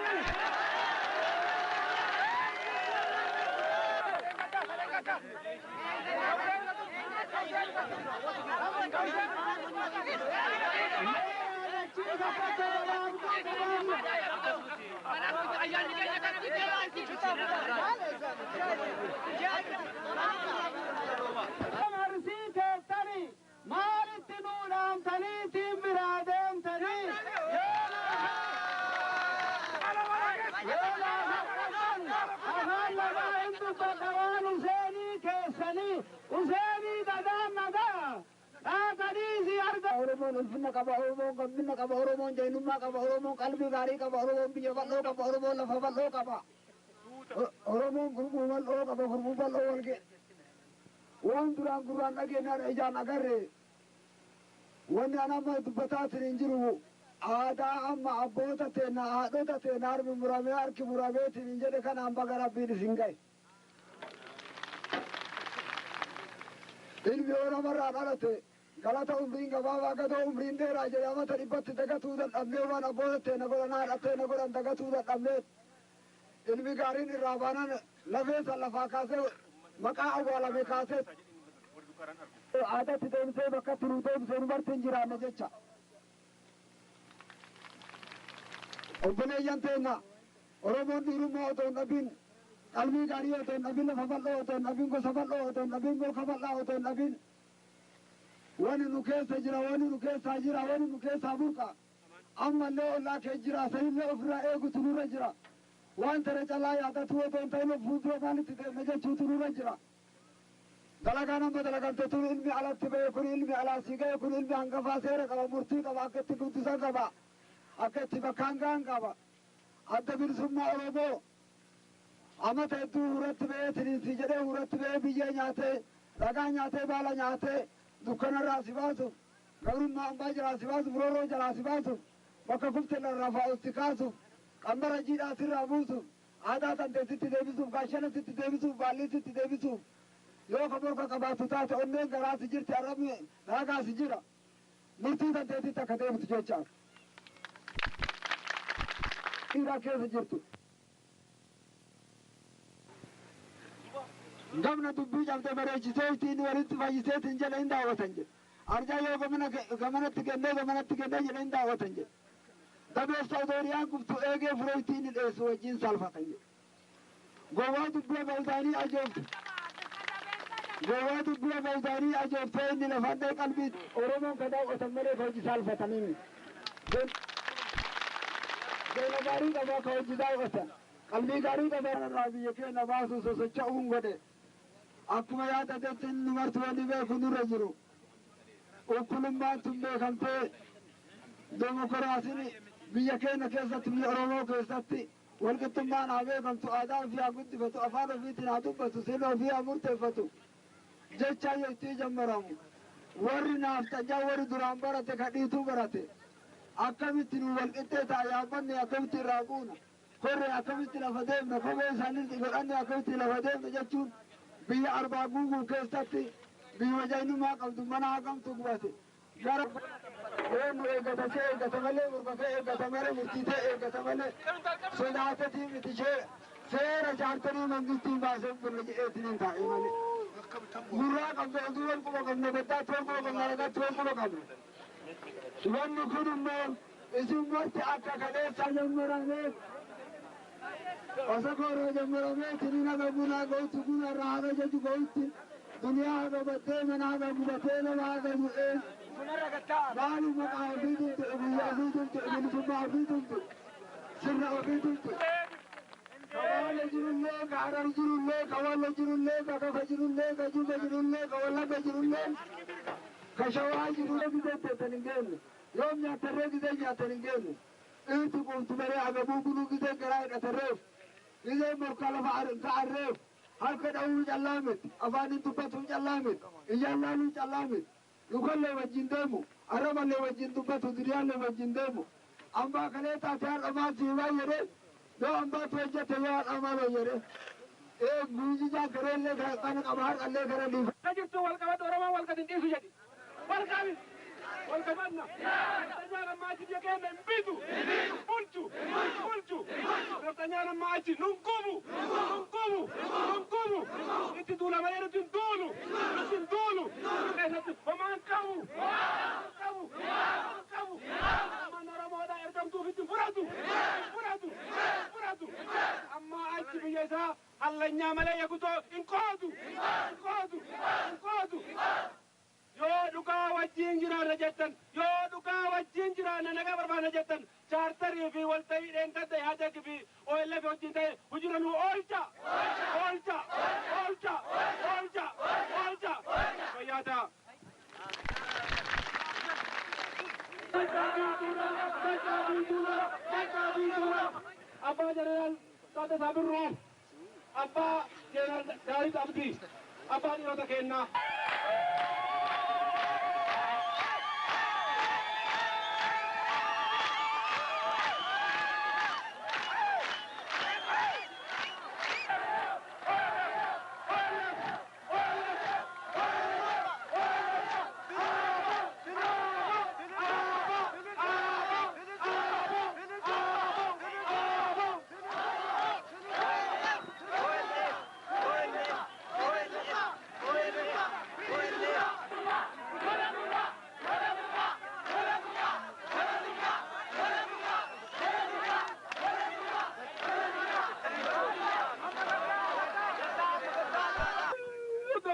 Arsii teessanii maalitti nuu dhaamtanii tiin biraa deemtanii? Yoo laafa qabdan afaan lamaa hin dubbadha waan Useenii keessanii, Useenii gadaan nagaa dhaaqaniisi arga. Oromoon ulfina qaba, Oromoon gammina qaba, Oromoon jaynummaa qaba, Oromoon qalbii gaarii qaba, Oromoon biyya bal'oo qaba, Oromoon lafa bal'oo qaba. Oromoon gurmuu bal'oo qaba, gurmuu bal'oo walge. Waan duraan gurraan dhageenyaan ijaan agarre, wanni an amma dubbataatiin hin jiru, aadaa amma abboota teenna, haadhota teenna, harmi muramee harki murameetiin hin jedhe kanaan baga Rabbiin isin gahe. Ilmi yoo namarraa dhalate galata umriin gabaabaa gadoo umriin dheeraa jedhe, amata 100tti dagatuu dadhabnee, waan abboota teenna godhan, haadha teenna godhan dagatuu dadhabnee, ilmi gaariin irraa baanaan lafee san lafaa kaasee maqaa awwaalame kaasee aadaatti deebisee bakka turuu deebisee nu barti hin jiraanne jecha. Obboleeyyan teenna, Oromoon dhiirummaa otoo hin dhabin, qalbii gaarii otoo hin dhabin, lafa bal'oo otoo hin dhabin, gosa bal'oo otoo hin dhabin, golka bal'aa otoo hin dhabin, wani nu keessa jira, wani nu keessaa jira, wani nu keessaa burqa. Ammallee ollaa kee jira, sanillee ofirraa eegutu nurra jira. Waan tare calaa yaadatu otoo hin ta'in, of fuuldura maalitti deemna jechuutu nurra jira. Dalagaan amma dalagamte tun, ilmi alatti ba'e kun, ilmi alaa sii ga'e kun, ilmi hangafaa seera qaba, murtii qaba, akka itti guddisan qaba, akka itti bakkaan ga'an qaba. Adda Bilisummaa Oromoo amata hedduu huratti ba'ee tiniinsi jedhee, huratti ba'ee biyyee nyaatee, dhagaa nyaatee, baala nyaatee, dukkanarraa si baasuuf, gabrummaa ambaa jalaa si baasuuf, roorroo jalaa si baasuuf, bakka kufte irraa ol si kaasuuf, qambara jiidhaa sirraa buusuuf, aadaa tanteessitti deebisuuf, gaachana sitti deebisuuf, baallii sitti deebisuuf, yoo ka morka qabaatu taate, onneen garaa si jirti, arrabni raagaa si jira, murtii tanteessitti akka deebitu jechaaf. Dhiiraa keessa jirtu. Gamna dubbii cabde bareechisee ittiin walitti fayyiseetiin jedhe hin daawwatan jedhe. Arjaa yoo gamanatti kennee gamanatti kennee jedhe hin daawwatan jedhe. Dabeessa odooriyaan kuftu eegee furee ittiin dheessu wajjin salfatan jedhe. Gowwaa dubbii gawdaanii ajooftu. Gowwaa dubbii gawdaanii ajooftee inni lafandee qalbii Oromoon ka daawwatan malee ka hojii saalfatanii miti. Seena gaarii qabaa ka hojii daawwatan. Qalbii gaarii qabaa irraa biyya keenya baasuu sosocho'uun godhe. Akkuma yaadatetti nu marti wanni beeku nurra jiru. Ukkulummaan tun beekamtee demokiraasiin biyya keenya keessatti, biyya Oromoo keessatti walqixxummaan haa beekamtu, aadaa ofii haa guddifatu, afaan ofiitiin haa dubbatu, sirna ofii haa murteeffatu jecha jettii jammaramu. Warri naafxanyaa warri duraan barate ka dhiituu barate akkamitti nu walqixxee ta'a, yaabbanne akkamitti irraa buuna, korree akkamitti lafa deemna, kophee isaanii godhanne akkamitti lafa deemna jechuun biyya arbaa guuguu keessatti biyya jaynummaa qabdu mana haqamtu gubate. Gara eenyu eeggata, see eeggata malee, mormatee eeggata malee, murtiitee eeggata malee, sodaatetii miti. Ishee seera chaartarii mangistiin baasee bulle jedheetiin hin taa'e malee. Gurraa qabdu, oduu wal quba qabna, gaddaatti wal quba qabna, ragaatti wal quba qabna. Wanni kun immoo isin marti akka kaleessa jammaramee osoo jammaramee tiniin haga bunaa ga'utti, buna irraa haga jechu ga'utti, duniyaa haga baddee, mana haga gubatee, nama haga du'ee, maaliif maqaa ofii tumtu, biyya ofii tumtu, bilisummaa ofii tumtu, sirna ofii tumtu. Ka Baale jirullee, ka Harar jirullee, ka Walla jirullee, ka Kafa jirullee, ka Juba jirullee, ka Wallagga jirullee, ka Shawaa jirullee, gizee teessan hin geenye. Yoom nyaatarree, gizee nyaatan hin geenye. Dhiirti quuftu malee agabuu buluu, gizee garaa hidhatarreef, gizee morkaa lafa ka'arreef, harka dha'uu callaa miti, afaaniin dubbatuu callaa miti, ijaan laaluu callaa miti. Lukallee wajjin deemu, arraballee wajjin dubbatu, duniyaallee wajjin deemu. Ambaa kalee taate har'a maal sii baay'ee, yoo ambaatu hojjete, yoo har'a maal hojjete. Ee guujijaa gareellee kana qaba, har'allee kana dhiifa. Akka jirtu wal qabadhu, Oromoon wal gadi hin dhiisu jedhi. Wal qabi. Wal qabanna. Nafxanyaan ammaa achi biyya keenya hin bitu. Bulchu. Bulchu. Nafxanyaan ammaa achi nun gubu. Nun gubu. Nun gubu. Itti duula malee nuti hin duulu. Nuti hin duulu. Keessatti homaan qabu. Qabu. Qabu. Ammaan Oromoodhaa ergamtuuf itti fudhatu. Fudhatu. Fudhatu. Ammaa achi biyya isaa hallanyaa malee eegutoo hin qoodu. Hin qoodu. Hin qoodu. Yoo dhugaa wajjin jiraanna jettan, yoo dhugaa wajjin jiraanna, nagaa barbaanna jettan, chaartarii fi walta'ii dheengadda yaadagi fi OLF wajjin ta'e hojii nu oolcha, oolcha, oolcha, oolcha, oolcha. Fayyaa ta'a. Abbaa Jeneraal Taaddasaa Birruu, Abbaa Jeneraal Daawit Abdii, abbaa dhiirota kennaa.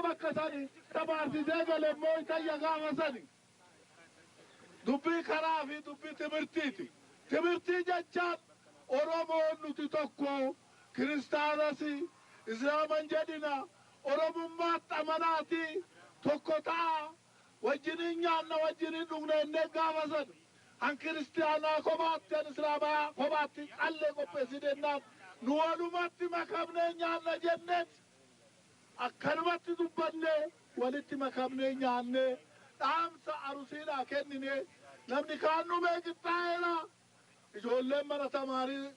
Bakka sani tabaasisee gale immoo itayya gaafa sani dubbii karaa fi dubbii timirtiiti. Timirtii jechaan Oromoon nuti tokko, kiristaanas islaaman jedhina, Oromummaatti amanaati tokko ta'a, wajjiniin nyaanna, wajjiniin dhugna jennee gaafa sana han kiristiyaanaa kophaatti, han islaamaa kophaatti qallee qopheessinennaan nu walumatti makamnee nyaanna jenneet akkanumatti dubbannee walitti makamnee nyaannee dhaamsa arusiidhaa kennine. Namni kaan dhumee qixxaa'eera. Ijoolleen mana tamaarii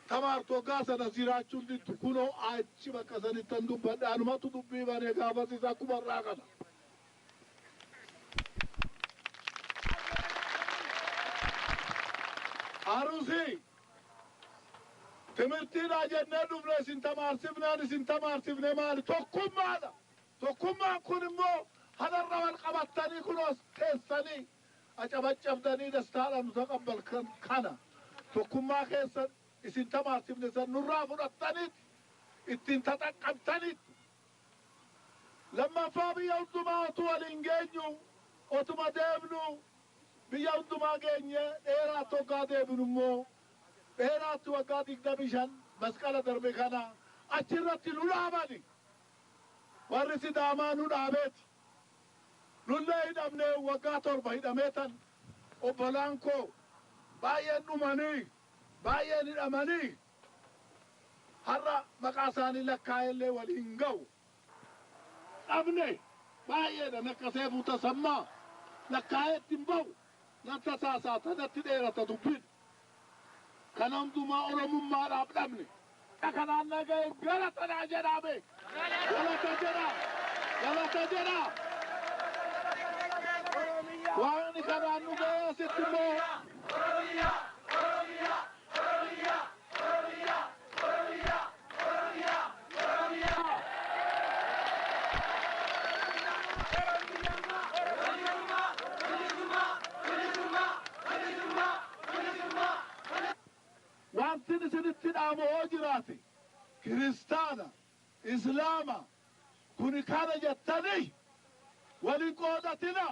tamaartu waggaa sana jiraachuun dittu kunoo achi bakka sanittan dubbadhe, anumatu dubbii banee gaafasiis akkuma irraa kana. Arusii timirtiidha jennee dhufne, isin tamaarsifnaan isin tamaarsifne maali? Tokkummaadha. Tokkummaan kun immoo hadarra wal qabattanii kunoos teessanii acabaccabdanii dastaadhaan nu taqabbal kana tokkummaa keessan isin tamaarsifne san nurraa fudhattaniit ittiin tataqqabtaniit. Lammaffaa, biyya hundumaa otuu waliin geenyu, otuma deemnu biyya hundumaa geenye, dheeraatti waggaa deebinu immoo dheeraatti waggaa 25 masqala darbe kana achirratti nu dhaabani. Warri Sidaamaa nu dhaabeeti. Nullee hidhamnee waggaa 7 hidhamee tan obbolaan koo baay'een dhumanii baay'een hidhamanii har'a maqaa isaanii lakkaa'ellee waliin ga'u. Dhabne baay'eedha akka Seefuu Tasammaa lakkaa'eetti hin ba'u nan tasaasaa tanatti dheerata dubbiin. Kana hundumaa Oromummaadhaaf dhabne. Kanaan naga'e galata jedhaa beek. Galata jedhaa. Galata jedhaa. Waaqni kanaan nu ga'e asitti immoo. Wanti isinitti dhaamu hoo jiraate kiristaana, islaama kuni kana jettanii walin qoodatina.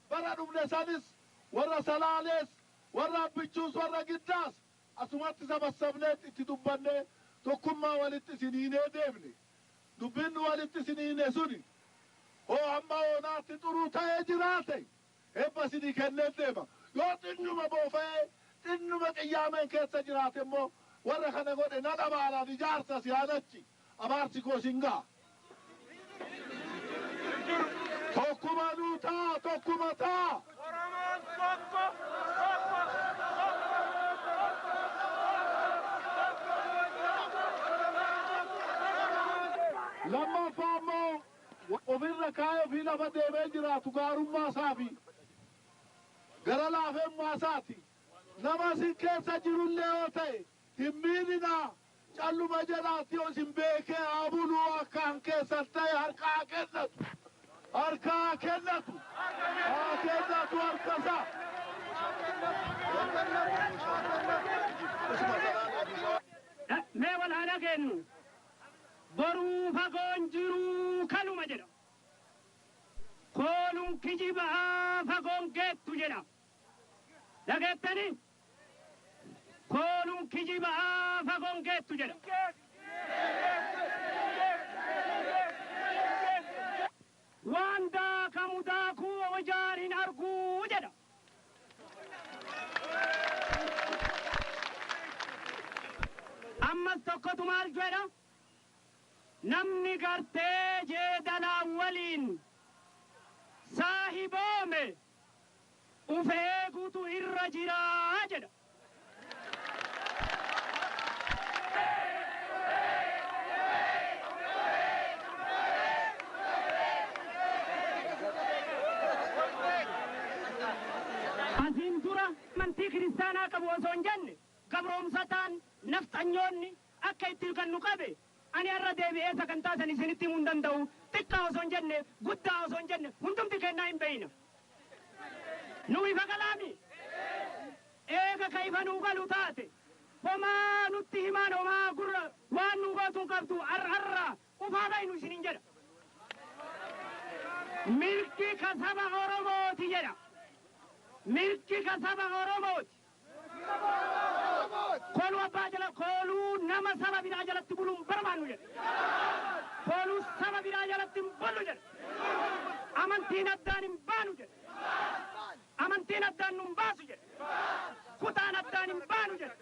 Bara dhumne sanis warra Salaalees, warra Abbichuus, warra Giddaas asumatti sabassabneet itti dubbannee tokkummaa walitti isiniinee deemne. Dubbinni walitti isiniine suni hoo hamma oonaatti xuruu ta'ee jiraate eebba isinii kennee deema. Yoo xinnuma boofa'ee xinnuma qiyyaameen keessa jiraate immoo warra kana godhe nan abaaraan ijaarsa siyaanachi abaarsi koo sin ga'a. Tokkuma nuu ta'a, tokkuma ta'a. Oromoon tokko, tokko, Lammaffaa immoo ofirra kaayee ofii lafa deemee jiraatu gaarummaa isaafi gara laafemmaa isaati. Nama isin keessa jirullee yoo ta'e hin miidhinaa calluma jedhaatti yoo isin beekee haa buluu akkaan keessan ta'e harka haa kennatu. Harka haa kennatu. Haa kennatu harka isaa. Mee wal haa dhageenyu. Boruu fagoon jiruu kanuma jedha. Kooluun kijibaa fagoon geettu jedha. Dhageettanii? Kooluun kijibaa fagoon geettu jedha. Waan daakamu daakuu ijaan hin arguu jedha. Ammas tokkotu maal jedha? Namni gartee jeedalaa waliin saahiboome uf eeguutu irra jiraa jedha. Asiin dura amantii kiristaanaa qabu osoo hin jenne gabroomsataan nafxanyoonni akka itti kan nu qabe ani har'a deebi'ee sagantaa san isinitti himuu hin danda'u. Xiqqaa osoo hin jenne guddaa osoo hin jenne hundumti kennaa hin beeyna. Nu ifa galaami. Eega ka ifa nuu galu taate homaa nutti himaan homaa gurra waan nu gootu hin qabdu har'a ufaa baynu isinin jedha. Mirgi ka saba Oromooti jedha. Mirgi ka saba Oromooti. Kooluu abbaa jala kooluu nama saba biraa jalatti buluun barbaannu jedha. Kooluu saba biraa jalatti hin bullu jedha. Amantiin addaan hin baanu jedha. Amantiin addaan nun baasu jedha. Kutaan addaan hin baanu jedha.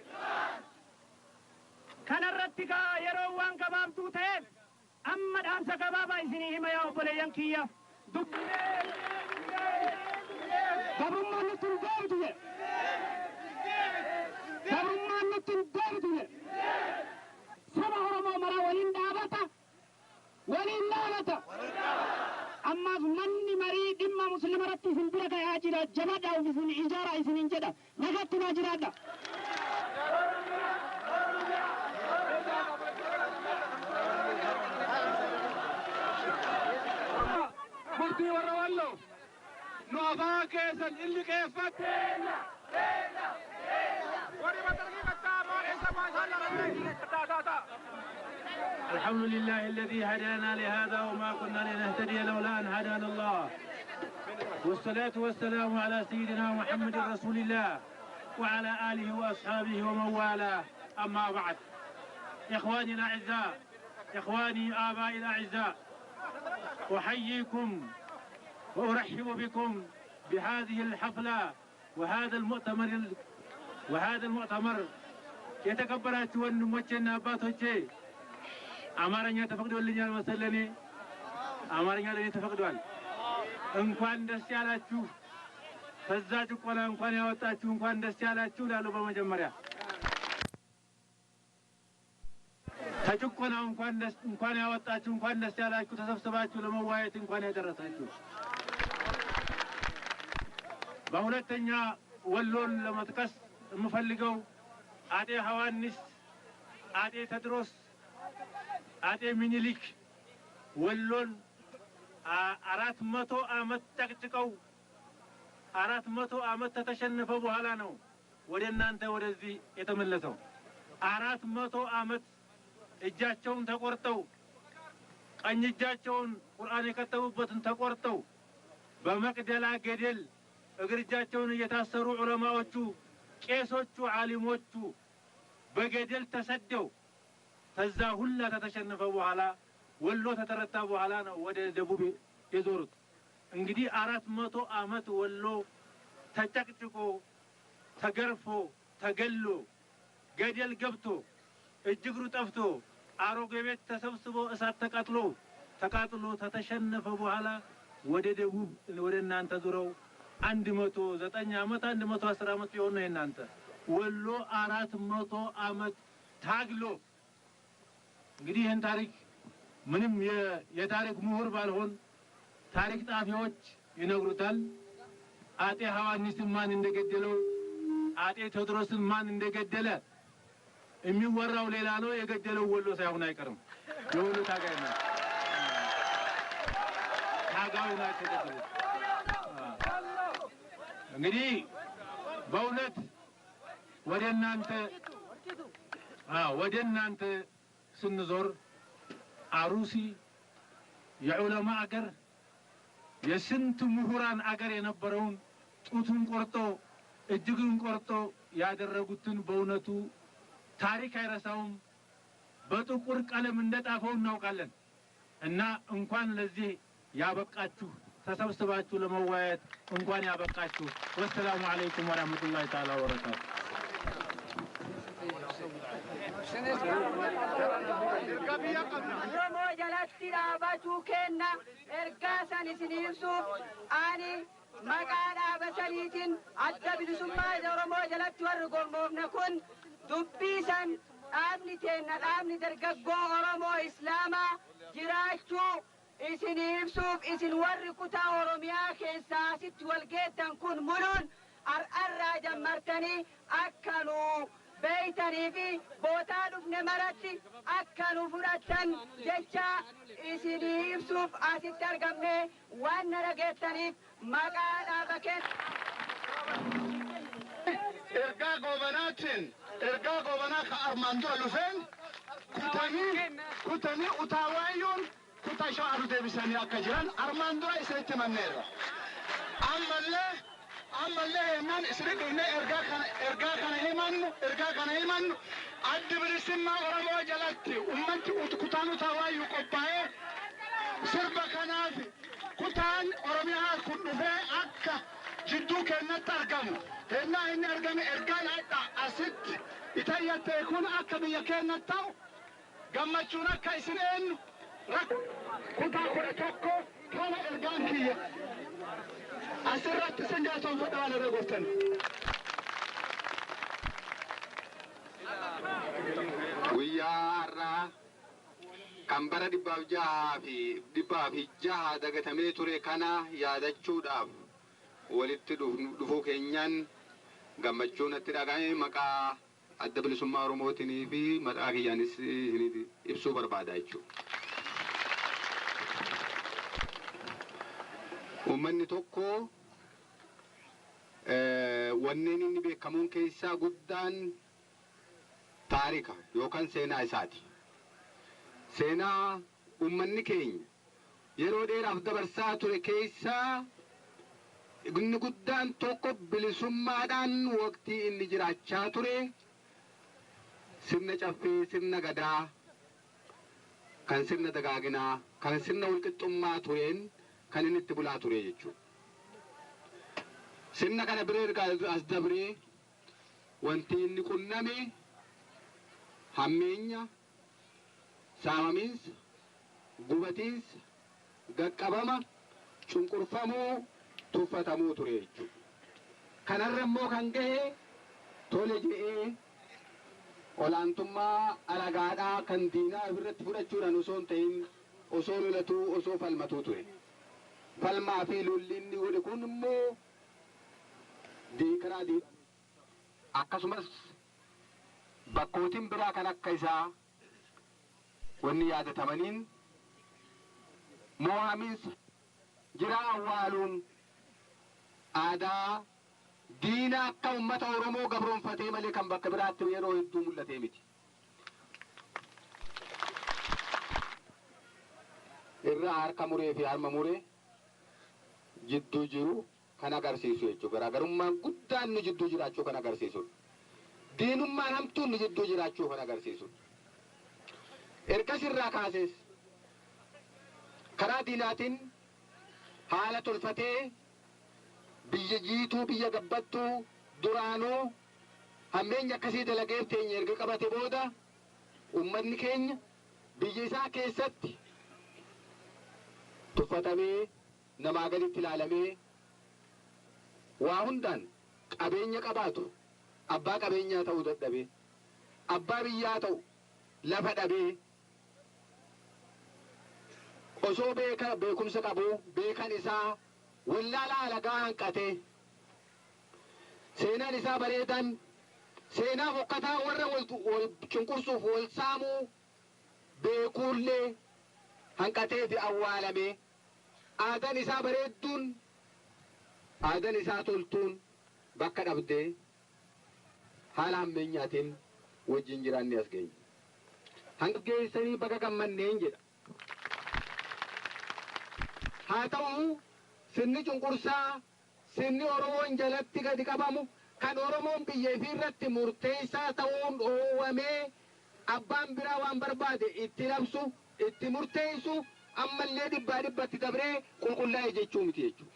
Kanarratti gaa yeroo waan gabaabduu ta'eef amma dhaamsa gabaabaa isinii hima yaa obboleeyyan kiyya. Gabrummaan nutti hin deebitu jedha. Gabrummaan nutti hin deebitu jedha. Saba Oromoo maraa waliin dhaabata. Waliin dhaabata. Ammaaf manni marii dhimma muslima irratti isin bira ga'aa jira. Jabadhaa isin ijaaraa isiniin jedha. Nagatti naa jiraadha. Murtii warra Walloo nu afaan keessan illi qeeffatte. الحمد لله الذي هدانا لهذا وما كنا لنهتدي لولا أن هدانا الله، والصلاة والسلام على سيدنا محمد رسول الله وعلى آله وأصحابه ومن والاه. أما بعد، إخواني الأعزاء، إخواني آبائي الأعزاء، أحييكم وأرحب بكم بهذه الحفلة وهذا المؤتمر وهذا المؤتمر የተከበራችሁ ወንድሞቼና አባቶቼ፣ አማርኛ ተፈቅዶልኛል መሰለኝ። አማርኛ ለኔ ተፈቅዷል። እንኳን ደስ ያላችሁ። ከዛ ጭቆና እንኳን ያወጣችሁ እንኳን ደስ ያላችሁ እላለሁ። በመጀመሪያ ከጭቆናው እንኳን ያወጣችሁ እንኳን ደስ ያላችሁ፣ ተሰብስባችሁ ለመወያየት እንኳን ያደረሳችሁ። በሁለተኛ ወሎን ለመጥቀስ የምፈልገው አጤ ሐዋንስ፣ አጤ ተድሮስ፣ አጤ ሚኒሊክ ወሎን 400 ዓመት ጨቅጭቀው 400 ዓመት ከተሸነፈ በኋላ ነው ወደ እናንተ ወደዚህ የተመለሰው። 400 ዓመት እጃቸውን ተቆርጠው፣ ቀኝ እጃቸውን ቁርአን የከተቡበትን ተቆርጠው፣ በመቅደላ ገደል እግር እጃቸውን እየታሰሩ ዑለማዎቹ፣ ቄሶቹ፣ ዓሊሞቹ በገደል ተሰደው ከዛ ሁላ ከተሸነፈ በኋላ ወሎ ከተረታ በኋላ ነው ወደ ደቡብ የዞሩት። እንግዲህ 400 ዓመት ወሎ ተጨቅጭቆ፣ ተገርፎ፣ ተገሎ፣ ገደል ገብቶ፣ እጅ እግሩ ጠፍቶ፣ አሮጌ ቤት ተሰብስቦ እሳት ተቃጥሎ ከተሸነፈ በኋላ ወደ ደቡብ ወደ እናንተ ዙረው 109 ዓመት 110 ዓመት ቢሆን ነው የእናንተ ወሎ 400 ዓመት ታግሎ። እንግዲህ ይህን ታሪክ ምንም የታሪክ ምሁር ባልሆን ታሪክ ጸሐፊዎች ይነግሩታል። አጤ ሐዋንስን ማን እንደገደለው፣ አጤ ቴዎድሮስን ማን እንደገደለ የሚወራው ሌላ ነው። የገደለው ወሎ ሳይሆን አይቀርም። የወሎ ታጋይ ነው። ታጋዩ ናቸው የገደሉት። እንግዲህ በእውነት ወደ እናንተ ስንዞር አሩሲ የዑለማ አገር፣ የስንት ምሁራን አገር የነበረውን ጡቱን ቆርጦ እጅግን ቆርጦ ያደረጉትን በእውነቱ ታሪክ አይረሳውም። በጥቁር ቀለም እንደጣፈው እናውቃለን። እና እንኳን ለዚህ ያበቃችሁ፣ ተሰብስባችሁ ለመወያየት እንኳን ያበቃችሁ። ወሰላሙ አለይኩም ወራህመቱላሂ ተዓላ ወበረካቱ። Oromoo jalatti dhaabachuu kenna ergaa san isin ibsuuf ani maqaa dhaaba saniitiin Adda Bilisummaa Oromoo jalatti warri gurmoofne kun dubbii san dhaabni teenna dhaabni dargaggoo Oromoo Islaamaa jiraachuu isin ibsuuf isin warri kutaa Oromiyaa keessaa asitti wal geettan kun muluun ar'arraa jammartanii akka nu beeytanii fi bootaa dhufne maratti akka nu fudhattan jecha isinii ibsuuf asitti argamne. Waan na dhageettaniif maqaa dhaaba keessa. Ergaa goobanaatiin, ergaa goobanaa ka armaan dura dhufeen kutanii utaawaayyoon kutaa shawaa deebisanii akka jiran armaan dura isinitti himanneerra. Ammallee hennaan isini dhufnee ergaa kana himannu Addi Bilisummaa Oromoo jalatti ummatti kutaan utaawaayyu qophaa'ee sirba kanaaf kutaan Oromiyaa kun dhufee akka jidduu keenyatti argamu. Hennaa inni argame ergaan hadha asitti itayyatte kun akka biyya keenyatti ta'u gammachuun akka isin eenyu kutaa 11 kana ergaan kiyya asirratti isin galatoonfadha waan irra gooftan. Guyyaa har'aa kan bara 606 dagatamee ture kana yaadachuudhaaf walitti dhufuu keenyaan gammachuu natti dhaga'ame maqaa Adda Bilisummaa Oromootinii fi maqaa kiyyaanis isinii ibsuu barbaada jechuudha. Uummanni tokko wanneen inni beekamuun keessaa guddaan taarika yookaan seenaa isaati. Seenaa uummanni keenya yeroo dheeraaf dabarsaa ture keessaa inni guddaan tokko bilisummaadhaan waqtii inni jiraachaa ture sirna caffee, sirna gadaa. Kan sirna dagaaginaa, kan sirna walqixxummaa tureen kan inni itti bulaa ture jechuudha. Sirna kana bira erga as dabree wanti inni qunname hammeenya, saamamiinsa, gubatiinsa, gaqqabama, cunqurfamuu, tuffatamuu ture jechuudha. Kanarra immoo kan gahe tole je'ee olaantummaa alagaadhaa kan diinaa ofirratti fudhachuudhaan osoo hin ta'in osoo lolatuu, osoo falmatuu ture. Falmaa fi lolli inni godhe kun immoo karaa akkasumas bakkootiin biraa kan akka isaa wanni yaadatamaniin moo'amiinsa jiraa awwaaluun aadaa diina akka uummata Oromoo gabroonfatee malee kan bakka biraatti yeroo hedduu mul'atee miti. Irraa harka muree fi harma muree jidduu jiru kan agarsiisu jechuudha. Garaagarummaan guddaan nu jidduu jiraachuu kan agarsiisudha. Diinummaan hamtuun nu jidduu jiraachuu kan agarsiisudha. Ergas irraa kaasees karaa diinaatiin haala tolfatee biyya jiituu, biyya gabbattuu duraanuu hammeenya akkasii dalageef teenya erga qabate booda uummanni keenya biyya isaa keessatti tuffatamee, namaa gaditti ilaalamee, waa hundaan qabeenya qabaatu abbaa qabeenyaa ta'uu dadhabee, abbaa biyyaa ta'u lafa dhabee, osoo beeka beekumsa qabu beekan isaa wallaala alagaa hanqatee, seenaan isaa bareedan seenaa fokkataa warra wal cunqursuuf wal saamuu beekuullee hanqatee fi awwaalamee, aadaan isaa bareedduun, aadaan isaa toltuun bakka dhabdee haala hammeenyaatiin wajjin jiraanne as geenye. Hanga geessanii baga gammanneen jedha. Haa ta'u, sirni cunqursaa, sirni Oromoon jalatti gadi qabamu, kan Oromoon biyya ifii irratti murteessaa ta'uun dhoowwamee abbaan biraa waan barbaade itti labsu, itti murteessu, ammallee dhibbaa dhibbatti dabree qulqullaa'e jechuu miti jechuudha.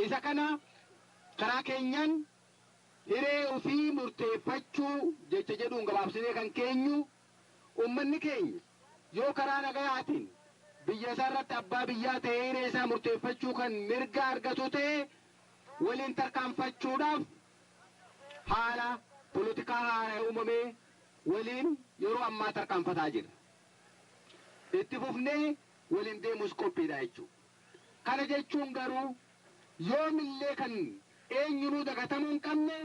Isa kana karaa keenyaan hiree ofii murteeffachuu jecha jedhuun gabaabsinee kan keenyu, uummanni keenya yoo karaa nagayaatiin biyya isaa irratti abbaa biyyaa ta'ee hiree isaa murteeffachuu kan mirga argatu ta'e waliin tarkaanfachuudhaaf haala polotikaa haaraa uumamee waliin yeroo ammaa tarkaanfataa jira. Itti fufnee waliin deemus qophiidha jechuudha. Kana jechuun garuu yoomillee kan eenyunuu dagatamuu hin qabne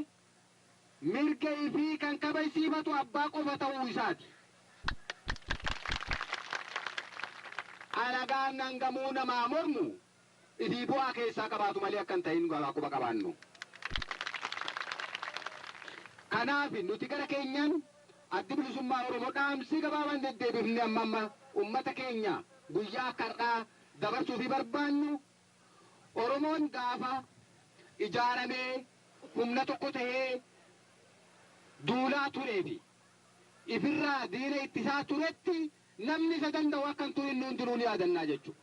mirga ifii kan kabajsiifatu abbaa qofa ta'uu isaati. Alagaan hangamuu namaa mormu ifii bu'aa keessaa qabaatu malee akka hin ta'in quba qabaannu. Kanaaf nuti gara keenyaan Addi Bilisummaa Oromoo dhaamsi gabaabaan deddeebifne amma amma uummata keenya guyyaa akka har'aa dabarsuu fi barbaannu, Oromoon gaafa ijaaramee humna tokko ta'ee duulaa turee fi ifirraa diina ittisaa turetti namni isa danda'u akka hin turin nu hundinuu ni yaadannaa jechuudha.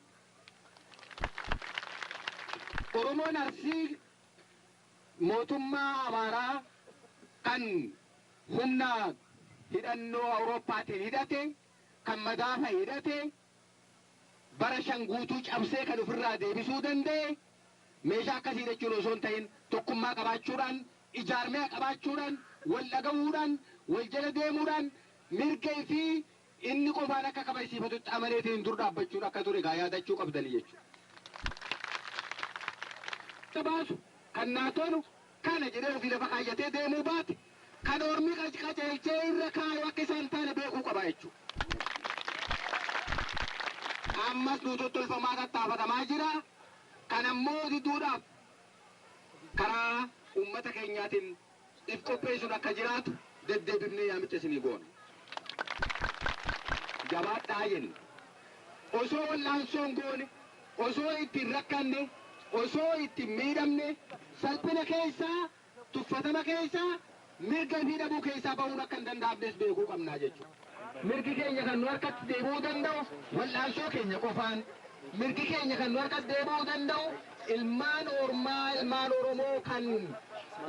Oromoon Arsii mootummaa Amaaraa kan humna hidhannoo Awurooppaatiin hidhate, kan madaafa hidhate, bara 5 guutuu cabsee kan ofirraa deebisuu danda'e meeshaa akkasii hidhachuun osoo hin ta'in tokkummaa qabaachuudhaan, ijaarmaya qabaachuudhaan, wal dhagahuudhaan, wal jala deemuudhaan, mirga ifii inni qofaan akka kabajsiifatutti amaneetiin dur dhaabbachuun akka ture gaa yaadachuu qabdanii jechuudha. Baasu kan naa tolu kana jedhee ofii lafa kaayyatee deemuu baate kan ormi qajeelchee irra kaayu akka isaan taane beekuu qaba jechuudha. Ammas nu tottolfamaa tattaafatamaa jira. Kan ammoo diduudhaaf karaa uummata keenyaatiin if qopheessuun akka jiraatu deddeebifnee yaamicha isinii goona. Jabaadhaa jenna. Osoo wal'aansoon goone, osoo ittiin rakkanne, osoo ittiin miidhamne, salphina keessaa, tuffatama keessaa, mirga ifii dhabuu keessaa bahuun akka hin danda'amnes beekuu qabnaa jechuudha. Mirgi keenya kan nu harkatti deebi'uu danda'u wal'aansoo keenya qofaan. Mirgi keenya kan nu harkatti deebi'uu danda'u ilmaan ormaa, ilmaan Oromoo kan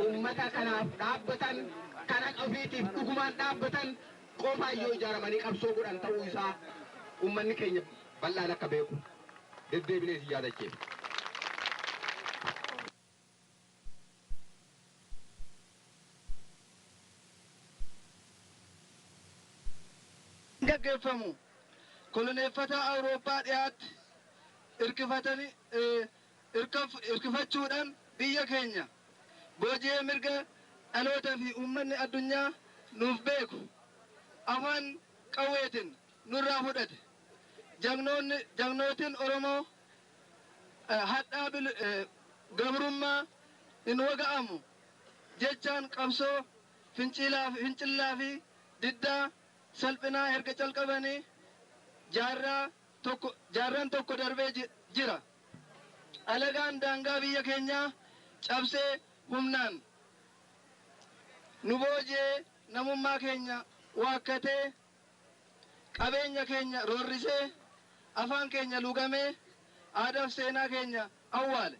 ummata kanaaf dhaabbatan, kan haqa ofiitiif dhugumaan dhaabbatan qofaan yoo ijaaramanii qabsoo godhan ta'uu isaa ummanni keenya bal'aan akka beeku deddeebinee si yaadachiifna. Gaggeeffamu koloneeffataa Awurooppaa dhiyaatti irkifatanii irkifachuudhaan biyya keenya booji'ee mirga dhaloota fi uummanni addunyaa nuuf beeku afaan qawweetiin nurraa fudhate. Jagnoonni jagnootiin Oromoo hadhaa gabrummaa hin waga'amu jechaan qabsoo fincilaa fi diddaa salphinaa erga calqabanii jaarraa tokko jaarraan tokko darbee jira. Alagaan daangaa biyya keenyaa cabsee humnaan nu booji'ee namummaa keenya waakkatee, qabeenya keenya roorrisee, afaan keenya lugamee, aadaaf seenaa keenya awwaale.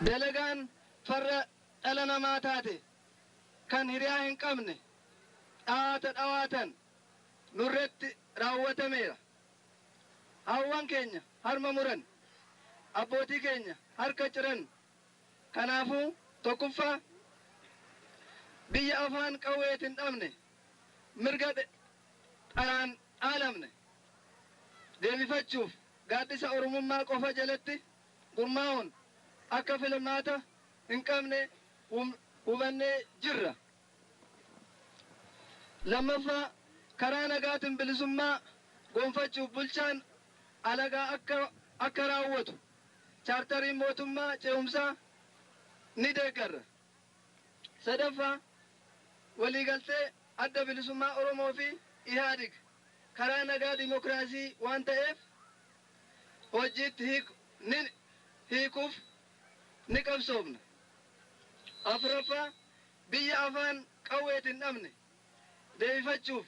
Dalagaan farra dhala namaa taate kan hiriyaa hin qabne dhawaata dhawaatan nurratti raawwatameera. Hawwan keenya harma muran, abbootii keenya harka ciran. Kanaafuu tokkoffaa, biyya afaan qawweetiin dhabne, mirga dharaan dhaalamne deebifachuuf gaaddisa Oromummaa qofa jalatti gurmaa'uun akka filmaata hin qabne hubannee jirra. Lammaffaa, karaa nagaatiin bilisummaa gonfachuuf bulchaan alagaa akka raawwatu chaartariin mootummaa ce'umsaa ni deeggarra. Sadaffaa, waliigaltee Adda Bilisummaa Oromoo fi Ihaadig karaa nagaa dimokiraasii waan ta'eef hojiitti ni hiikuuf ni qabsoofna. Afuraffaa, biyya afaan qawweetiin dhabne deebifachuuf,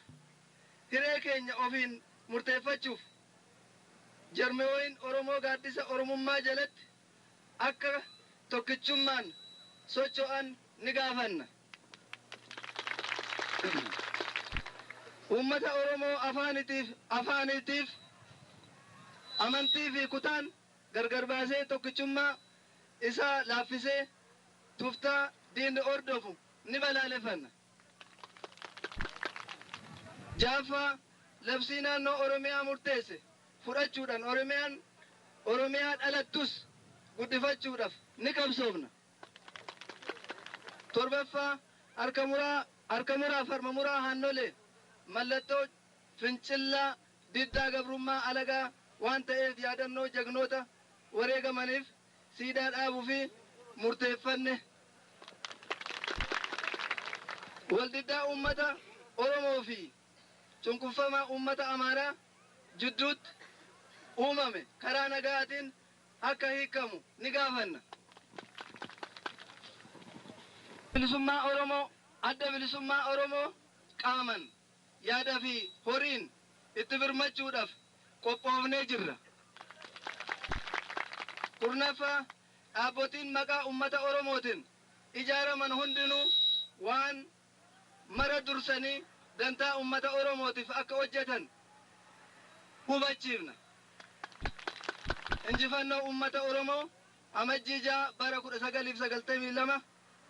hiree keenya ofiin murteeffachuuf jarmiyooyin Oromoo gaaddisa Oromummaa jalatti akka tokkichummaan socho'an ni gaafanna. Uummata Oromoo afaanitiif, amantii fi kutaan gargar baasee tokkichummaa isaa laaffisee tuftaa diinni hordofu ni balaaleffanna. Jaaffaa, labsii naannoo Oromiyaa murteesse fudhachuudhaan Oromiyaan Oromiyaa dhalattus guddifachuudhaaf ni qabsoofna. Torbaffaa, harka muraaf harma muraa Haannolee mallattoo fincillaa diddaa gabrummaa alagaa waan ta'eef yaadannoo jagnoota wareegamaniif siidaa dhaabuu fi murteeffanne. Waldiddaa uummata Oromoo fi cunqurfamaa uummata Amaaraa jidduutti uumame karaa nagaatiin akka hiikamu ni gaafanna. Bilisummaa Oromoo, Adda Bilisummaa Oromoo qaaman, yaada fi horiin itti birmachuudhaaf qophoofnee jirra. Kurnaffaa, dhaabbotiin maqaa uummata Oromootiin ijaaraman hundinuu waan mara dursanii dantaa uummata Oromootiif akka hojjetan hubachiifna. Injifannoo uummata Oromoo, Amajjii 6 bara 1992,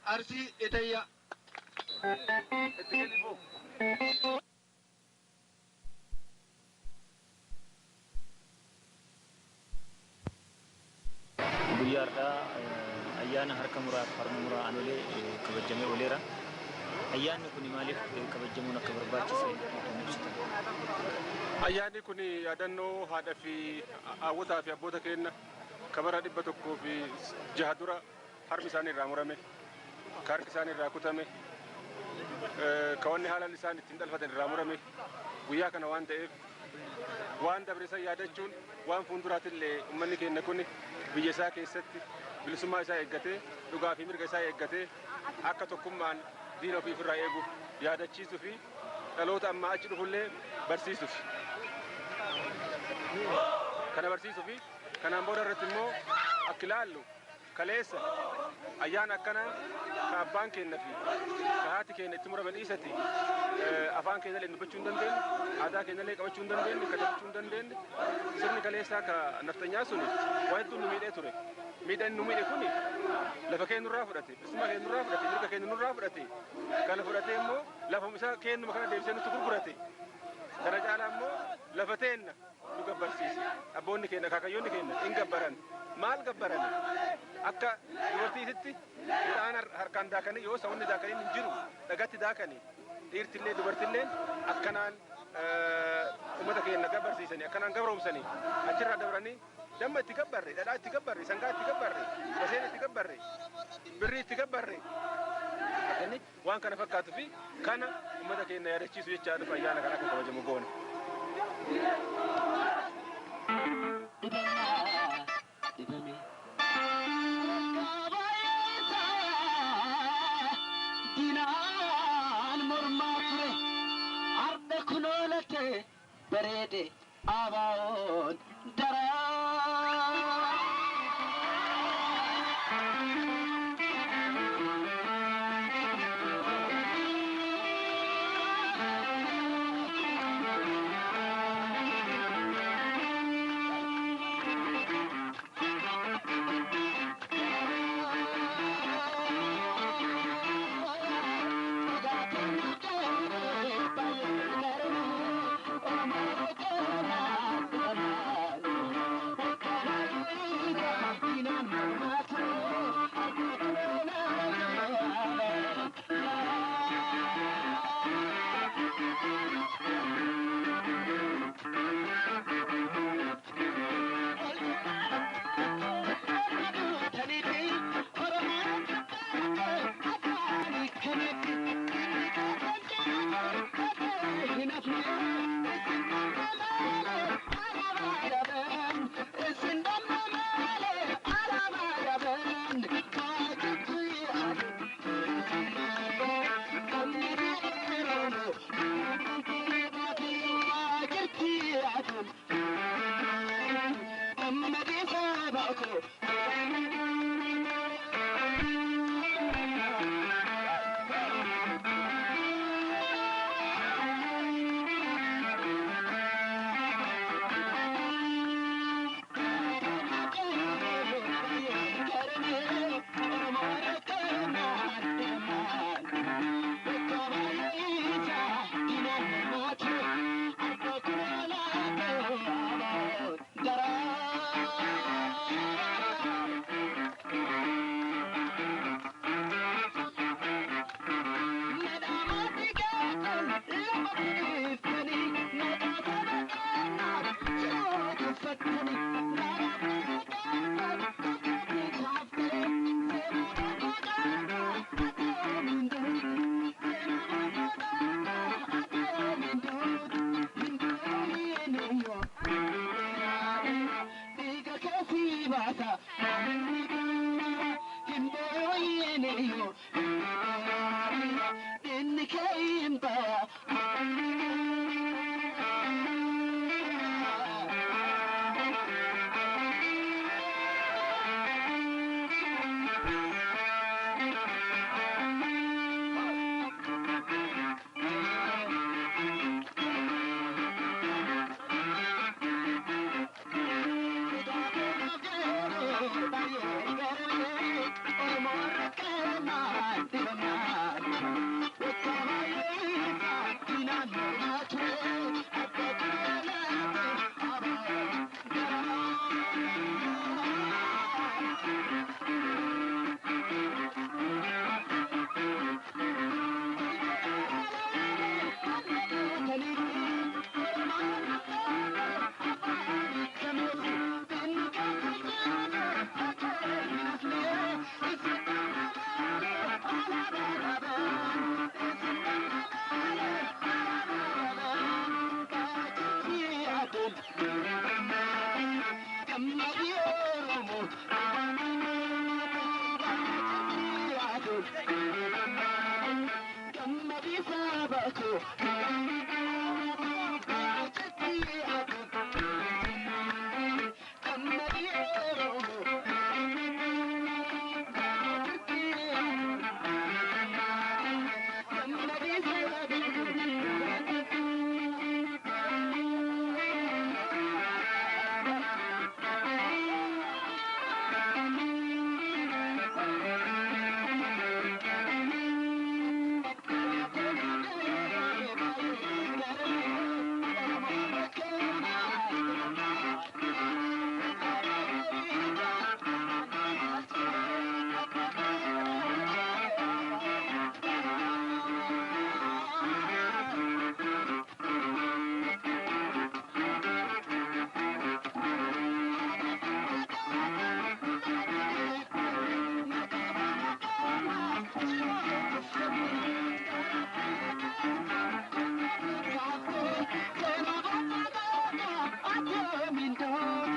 Arsii Itayyaa. Guyyaa har'aa ayyaana harka muraaf harma muraa Aanolee kabajamee ooleera. Ayyaanni kun maaliif kabajamuun akka barbaachise kan ibsitan? Ayyaanni kun yaadannoo haadha fi hawwotaa fi abboota keenya kabara 106 dura harmi isaanii irraa murame, ka harki isaanii irraa kutame, ka wanni haalaan isaan ittiin dhalfatan irraa murame guyyaa kana waan ta'eef, waan dabre san yaadachuun waan fuulduraatillee uummanni keenya kun biyya isaa keessatti bilisummaa isaa eeggatee, dhugaa fi mirga isaa eeggatee akka tokkummaan Diina ofii ofirraa eeguuf yaadachiisuu fi dhaloota ammaa achi dhufullee barsiisuuf. Kana barsiisuu fi kanaan booda irratti immoo akka ilaallu kaleessa ayyaana akkanaa ka abbaan keenya fi ka haati keenya itti murame dhiisati afaan keenya illee dubbachuu hin dandeenye, aadaa keenya illee qabachuu hin dandeenye, katabachuu hin dandeenye. Sirni kaleessaa ka naftanyaa suni waa hedduu nu miidhee ture. Miidhaan nu miidhe kuni lafa keenya nurraa fudhate, bilisummaa keenya nurraa fudhate, mirga keenya nurraa fudhate. Kana fudhatee immoo lafuma isaa kennuma kana deebisee nutti gurgurate. Kana caalaa immoo lafa teenna nu gabbarsiise. Abboonni keenya, akaakayyoonni keenya hin gabbaran. Maal gabbaran? Akka dubartiisitti midhaan harkaan daakanii yoo sa'onni daakanii hin jiru dhagatti daakanii dhiirtillee dubartillee akkanaan uummata keenya gabbarsiisanii akkanaan gabroomsanii achirraa dabranii damma itti gabbarre, dhadhaa itti gabbarre, sangaa itti gabbarre, baseen itti gabbarre, birrii itti gabbarre. Waan kana fakkaatuu fi kana uummata keenya yaadachiisu jechaa dhufa ayyaana kana akka kabajamu goona. Dinaan mormaa ture arda kunoolate bareede abaawoon daraa. Oromoo.